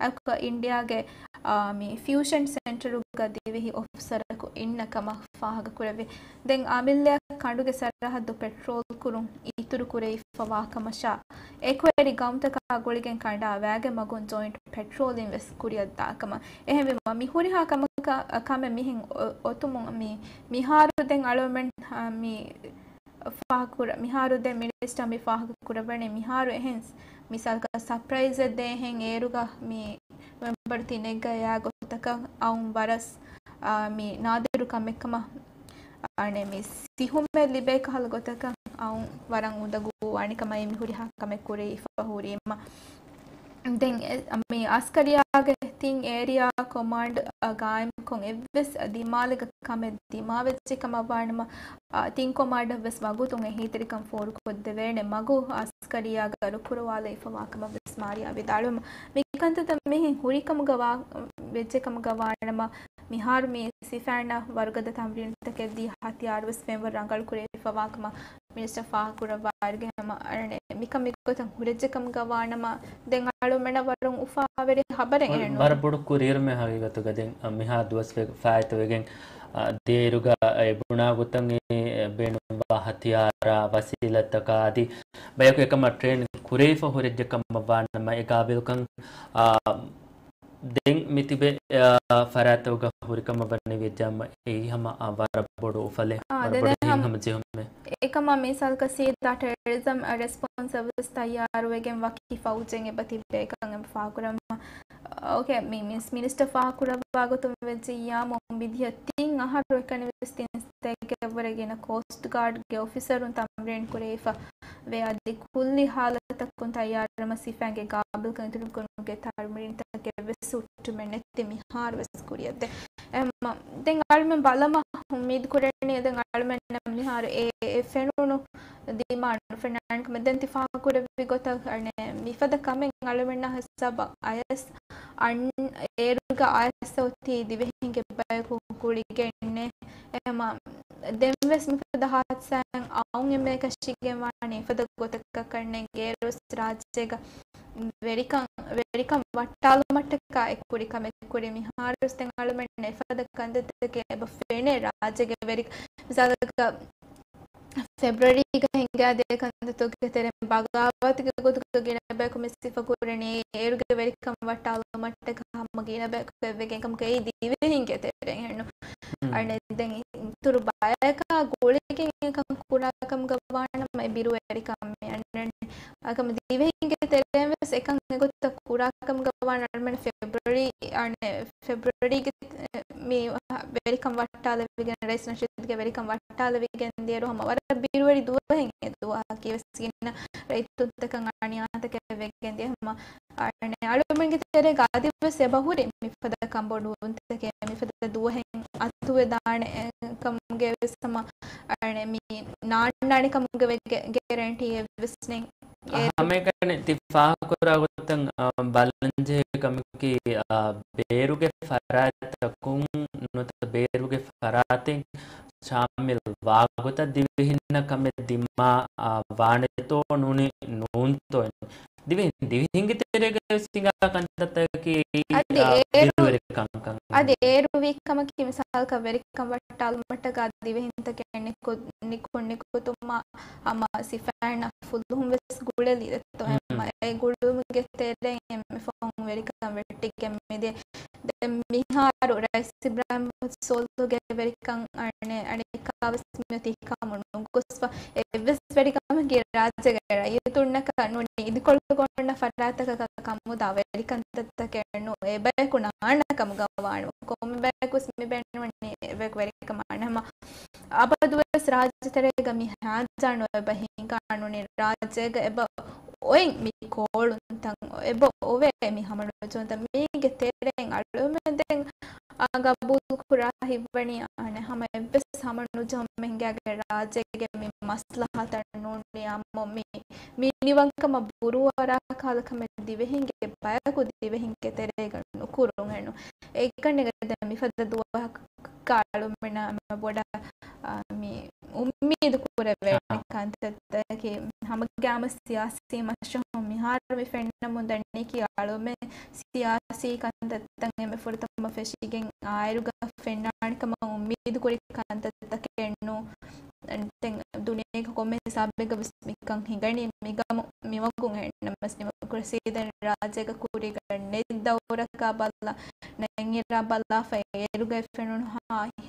އެކަ އިންޑިއާގެ، އާ، މި ފިއުޝަން ސެންޓަރުގަ ދިވެހި އޮފިސަރަކު އިންނަ ކަމަށް ފާހަގަ ކުރެވި. ދެން އަމިއްލައަށް ކަނޑުގެ ސަރަހައްދު ޕެޓްރޯލް ކުރުން އިތުރު ކުރެވިފަވާ ކަމަށާ، އެކުވެރި ގައުމުތަކާ ގުޅިގެން ކަނޑާ ވާގެ މަގުން ޖޮއިންޓް ޕެޓްރޯލިން ވެސް ކުރިއަށް ދާކަމަށް. އެހެންވީމަ، މި ހުރިހާ ކަމަކަށް، ކަމެއް މިހެން އޮ-، އޮތުމުން މި، މިހާރު ދެން އަޅުގަނޑުމެން، އާ، މި ފާހަގަކުރ-، މިހާރު ދެން މިނިސްޓަރ މި ފާހަގަ ކުރައްވަނީ މިހާރު އެހެން މިސާލަކަށް ސަޕްރައިޒެއް ދޭހެން އޭރުގަ މި ނޮވެމްބަރު ތިނެއްގަ އެއާ ގޮތަކަށް އައުން ވަރަސް، އާ، މި ނާދިރު ކަމެއްކަމަށް އަނެއް މި ސިހުމެއް ލިބޭ ކަހަލަ ގޮތަކަށް އައުން ވަރަށް އުނދަގޫ ވާނެ ކަމަށް މި ހުރިހާ ކަމެއް ކުރެވިފަ ހުރީމަ. ދެން އެ، މި އަސްކަރިއްޔާގެ ތިން އޭރިއާ ކޮމާންޑް ގާއިމްކޮށް އެއްވެސް ދިމާލެއްގަ ކަމެއް ދިމާވެއްޖެ ކަމަށް ވާނަމަ، އާ، ތިން ކޮމާންޑަށް ވެސް ވަގުތުން އެހީތެރިކަން ފޯރުކޮށްދެވޭނެ މަގު އަސްކަރިއްޔާގަ ރުކުރުވާލައިފަވާ ކަމަށް ވެސް މާރިޔާ ވިދާޅުވީމަ. މިކަންތައްތައް މިހެން ހުރިކަމުގަ ވާ، ވެއްޖެ ކަމުގަ ވާނަމަ، މިހާރު މި ސިފައިންނަށް ވަރުގަދަ ތަމްރީނުތަކެއް ދީ ހަތިޔާރު ވެސް ފެންވަރު ރަނގަޅު ކުރެވިފަވާ ކަމަށް މިނިސްޓަރ ފާހަގަކުރައްވާއިރުގެ ހަމަ އަނެއް މިކަން މިގޮތަށް ހުރެއްޖެ ކަމުގަ ވާނަމަ، ދެން އަޅުމެނަށް ވަރަށް އުފާވެރި ހަބަރެއް ވަރަށް، އެހެންނު. ވަރަށް ބޮޑު ކުރިއެރުމެއް ހަގީގަތުގަ ދެން، އަ، މިހާ ދުވަސް ވެ-، ފާއިތުވެގެން، އަ، ދިޔައިރުގަ އެ ބުނާ ގޮތަށް އެ ބޭނުންވާ ހަތިޔާރާ ވަސީލަތްތަކާ އަދި ބަޔަކު އެކަމަށް ޓްރޭން ކުރެވިފަ ހުރެއްޖެ ކަމަށް ވާނަމަ، އެ ގާބިލްކަން، އާ، ދެން މިތިބެ، އާ، ފަރާތްތަކުގަ ހުރިކަމަށް ވަނީ ވެއްޖެއްޔާމަ، އެއީ ހަމަ، އާ، ވަރަށް ބޮޑު އުފަލެއް، އާ، ވަރަށް ދެން ބޮޑު ހިތްހަމަޖެހުމެއް. އެކަމަށް މިސާލަކަށް ސީދާ ޓެރަރިޒަމް ރެސްޕޮންސް ސަރވިސް ތައްޔާރުވެގެން ވަކި ފައުޖެއް އެބަ ތިބޭކަން އެބަ ފާހަގަކުރަމަ. އޯކޭ، މި-، މިސް-، މިނިސްޓަރ ފާހަގަކުރައްވާ ގޮތުން ވެއްޖެއްޔާމު މިދިޔަ ތިން އަހަރު އެކަނިވެސް ތިން ސްޓޭޓްގެ ވަރަށް ގިނަ ކޯސްޓް ގާޑްގެ އޮފިސަރުން ތަމްރީން ކުރެވިފަ ވޭ އަދި ކުއްލި ހާލަތަކުން ތައްޔާރުވުމަށް ސިފައިންގެ ގާބިލްކަން އިތުރުކުރުމުގެ ތަމްރީންތަކެއް ވެސް ހުއްޓުމެއް ނެތި މިހާރު ވެސް ކުރިއަށްދޭ. އެހެންމަ، ދެން އަޅުމެން ބަލަމާ އުއްމީދު ކުރަނީ ދެން އަޅުމެންނަށް މިހާރު އެ، އެ ފެނުނު ދިމާ ނުފެންނާނެ ކަމަށް. ދެން ތި ފާހަގަކުރެއްވި ގޮތަށް އަނެއް މިފަދަ ކަމެއް އަޅުމެންނާ ހިސާބަށް އަޔަސް އަން އޭރުގަ އަޔަސް އޮތީ ދިވެހިންގެ ބަޔަކު ގުޅިގެންނޭ. އެހެންމަ، ދެންވެސް މިފަދަ ހާދިސާއެއް އައުން އެންމެ ކަށީގެން ވާނީ އެފަދަ ގޮތަކަށް ކަންނޭނގެ އޭރުވެސް ރާއްޖޭގަ ވެރިކަން، ވެރިކަން ވައްޓާލުމަށްޓަކާ އެ ކުރި ކަމެއް ކުރި. މިހާރުވެސް ދެން އަޅުމެން އެފަދަ ކަންތައްތަކެއް އެބަ ފެނޭ ރާއްޖޭގެ ވެރި މިސާލަކަށް ފެބްރުއަރީގަ ހިނގާދޭ ކަންތައްތަކުގެ ތެރެއިން ބަޣާވަތުގެ ގޮތުގަ ގިނަ ބަޔަކު މި ސިފަ ކުރަނީ އޭރުގެ ވެރިކަން ވައްޓާލުމަށްޓަކާ ހަމަ ގިނަ ބަޔަކު އެއްވެގެން ކަމަކަށް އެއީ ދިވެހިންގެ ތެރެއިން ހެންނު. އަނެއް ދެން އިތުރު ބަޔަކާ ގުޅިގެން އެކަން ކުރާ ކަމުގަ ވާނަމަ އެ ބިރުވެރިކަމެއް އަނެއް އަކަމަ ދިވެހިންގެ ތެރެއިން ވެސް އެކަން އެގޮތަށް ކުރާ ކަމުގަ ވާނަމަ އަޅުމެން ފެބްރުއަރީ، އަނެއް ފެބްރުއަރީގެ މި ވެރިކަން ވައްޓާލެވިގެން ރައީސް ނަޝީދުގެ ވެރިކަން ވައްޓާލެވިގެން ދިޔައިރު ހަމަ ވަރަށް ބިރުވެރި ދުވަހެއް އެ ދުވަހަކީ ވެސް ގިނަ ރައްޔިތުންތަކަށް އަނިޔާތަކެއް ވެގެން ދިޔަ ހަމަ އަނެއް އަޅުމެންގެ ތެރޭގަ އަދިވެސް އެބަހުރި މިފަދަ ކަންބޮޑުވުންތަކެއް މިފަދަ ދުވަހެއް އަތުވެދާނެ ކަމުގެ ވެސް ހަމަ އަނެއް މި ނާންނާނެ ކަމުގެ ވެ-، ގެ-، ގެރެންޓީއެއް ވެސް ނެތް. އެ ހަމައެކަނި ތި ފާހަގަކުރާ ގޮތަށް، އާ، ބަލަންޖެހޭ ކަމަކީ، އާ، ބޭރުގެ ފަރާތްތަކުން ނުވަތަ ބޭރުގެ ފަރާތެއް ޝާމިލް ވާގޮތަށް ދިވެހިންނަށް ކަމެއް ދިމާ، އާ، ވާނެތޯ ނޫނީ ނޫންތޯ. ދިވެހިން، ދިވެހިންގެ ތެރޭގައި ވެސް ހިނގާ ކަންތައްތަކަކީ، އަދި އާ، އޭރު، ބިރުވެރިކަންކަން. އަދި އޭރު ވީ ކަމަކީ މިސާލަކަށް ވެރިކަން ވައްޓާލުމަށްޓަކާ ދިވެހިންތަކެއް ނިކު-، ނިކު-، ނިކުތުމާ ހަމަ ސިފައިންނަށް ފުލުހުން ވެސް ގުޅެލި ދެއްތޯ. ހަމަ އެ ގުޅުމުގެ ތެރެއިން އެންމެ ފަހުން ވެރިކަން ވެއްޓިގެން މިދިޔަ. ދެން މިހާރު ރައީސް އިބްރާހިމް ސޯލްހުގެ ވެރިކަން އަނެއް، އަނެއްކާވެސް މިއޮތީ ކަމުނު ގޮސްފަ. އެއްވެސް ވެރިކަމަކީ ރާއްޖޭގެ ރައްޔިތުންނަކަށް ނޫނީ އިދިކޮޅު ގޮނޑި ފަރާތަކަކަށް ކަމުދާ ވެރިކަންތައްތަކެއް ނޫން. އެބަޔަކު ނާންނަ ކަމުގަ ވާނަމަ ކޮންމެ ބަޔަކުވެސް މި ބޭނުންވަނީ އެބަޔަކު ވެރިކަމާ ނަމަ. އަބަދުވެސް ރާއްޖެތެރޭގަ މި ހާޖާ ނުވެބަ ހިނގާނުނީ ރާއްޖޭގަ އެބަ އޮތް މި ކޯޅުންތައް އެބަ އޮވޭ މި ހަމަނުޖަންތައް މީގެ ތެރެއިން އަޅުމެން ދެން އާ، ގަބޫލު ކުރާ ހިތްވަނީ އަނެއް ހަމަ އެއްވެސް ހަމަނުޖަން މެންގެ ރާއްޖޭގެ މި މަސްލަހަތަށް ނޫނީ އާއްމު މި މިނިވަންކަމަށް ބުރޫއަރާ ކަހަލަ ކަމެއް ދިވެހިންގެ ބަޔަކު ދިވެހިންގެ ތެރޭގަ ނުކުރުން އެނު. އެކަންނެގެ ދެން މިފަދަ ދުވަހަކަށް އަޅުމެންނަށް މި ބޮޑަށް، އާ، މި އުއްމީދު ކުރެވޭނެ ކަންތައްތަކަކީ ހަމަގައިމު ސިޔާސީ މަޝްރަހުން މިހާރު މި ފެންނަމުން ދަނީކީ އަޅުމެން ސިޔާސީ ކަންތައްތައް އެންމެ ފުރަތަމަ ފެށިގެން އާއިރުގަ ފެންނާނެ ކަމަށް އުއްމީދު ކުރި ކަންތައްތަކެއް ނޫން. ދެން ދުނިޔޭގެ ކޮންމެ ހިސާބެއްގަ ވެސް މިކަން ހިނގަނީ މިގަމު މިވަގުން އެންނަމަސް ޑިމޮކްރަސީ ދެން ރާއްޖޭގަ ކުރީގަ ނެތް ދައުރަކާ ބަލާ ނައިރާ ބަލާފަ އޭރުގައި ފެނުނު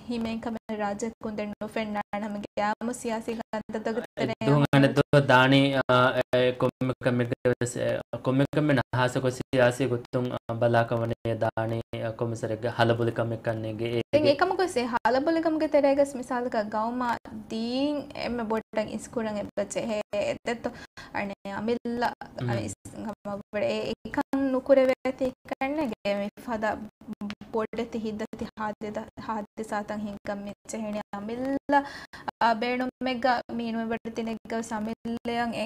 ހިމޭންކަމެއް ރާއްޖެއަކުން ދެން ނުފެންނާނެ ހަމަ ގައިމު ސިޔާސީ ކަންތައްތަކުގެ ތެރެއިން އެއްދުވަހު އަނެއްދުވަހު ދާނީ، އާ، އެ، ކޮންމެ ކަމެއްގަ ވެސް، އެ، ކޮންމެ ކަމެއް ހާއްސަކޮށް ސިޔާސީ ގޮތުން، އާ، ބަލާކަށް ވަނީ ދާނީ، އާ، ކޮންމެ ސަރެއްގަ ހަލަބޮލިކަމެއް ކަންނޭނގެ އޭގެ. ދެން އެކަމަކު ވެސް އެ ހަލަބޮލިކަމުގެ ތެރޭގަސް މިސާލަކަށް ގައުމާ ދީން އެންމެ ބޮޑަށް އިސްކުރަން އެބަ ޖެހޭ އެއްދެތޯ. އަނެއް އަމިއްލަ، އަ، އިސް-، އެ އެކަން ނުކުރެވޭތީ ކަންނޭނގެ މި ފަދަ ބޮޑެތި ހިތްދަތި ހާދިސާތައް ހިނގަން މި ޖެހެނީ އަމިއްލަ، އަ، ބޭނުމެއްގަ މީ ނުވެ ބޮޑެތި ނެއްގަވެސް އަމިއްލައަށް އެ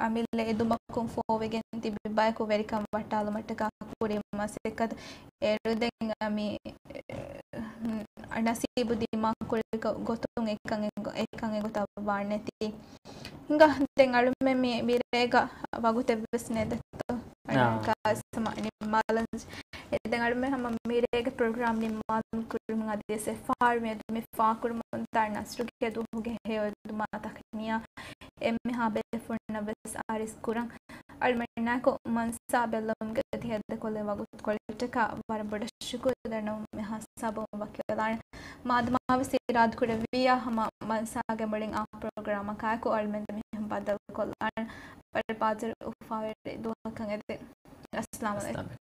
އަމިއްލަ އެދުމަކުން ފޯވެގެން ތިބި ބަޔަކު ވެރިކަން ވައްޓާލުމަށްޓަކާ ކުރި މަސައްކަތު އޭރު ދެން މި، އަ، ނަސީބު ދިމާކުރި ގޮ-، ގޮތުން އެކަން އެ-، އެކަން އެގޮތަށް ވާނެތީ. ހިނގާ ދެން އަޅުމެން މި މިރޭގަ ވަގުތެއްވެސް ނެތް ދެއްތޯ. އަޅުމެން ކާސް ހަމަ ނިންމާލަން. ދެން އަޅުމެން ހަމަ މިރޭގެ ޕްރޮގްރާމް ނިންމާލުން ކުރިން އަދިވެސް އެއްފަހަރު މިއަދު މި ފާކުރުމުން ތާ ނަސްރުގެ ދުވަހުގެ ހެޔޮއެދުމާ ތަކުނިޔާ އެންމެހާ ބޭފުޅުންނަށް ވެސް އާރިސް ކުރަން. އަޅުމެންނާއެކު މަންސާ ބެއްލަވުމުގެ ތިހަ ދެކޮޅެއް ވަގުތުކޮޅެއްޓަކާ ވަރަށް ބޮޑަށް ޝުކުރު ދަންނަވަމުން މި ހިސާބުން ވަކިވެލާނެ. މާދަމާ ވެސް އިރާދަ ކުރެއްވިއްޔާ ހަމަ މަންސާގެ މުޅިން އާ ޕްރޮގްރާމަކާއެކު އަޅުމެން މިހެން ބައްދަލުކޮށްލާނެ. ވަރަށް ބާޒަރު އުފާވެރި ދުވަހަކަށް އެދެން. އައްސަލާމު އަލައިކުމް.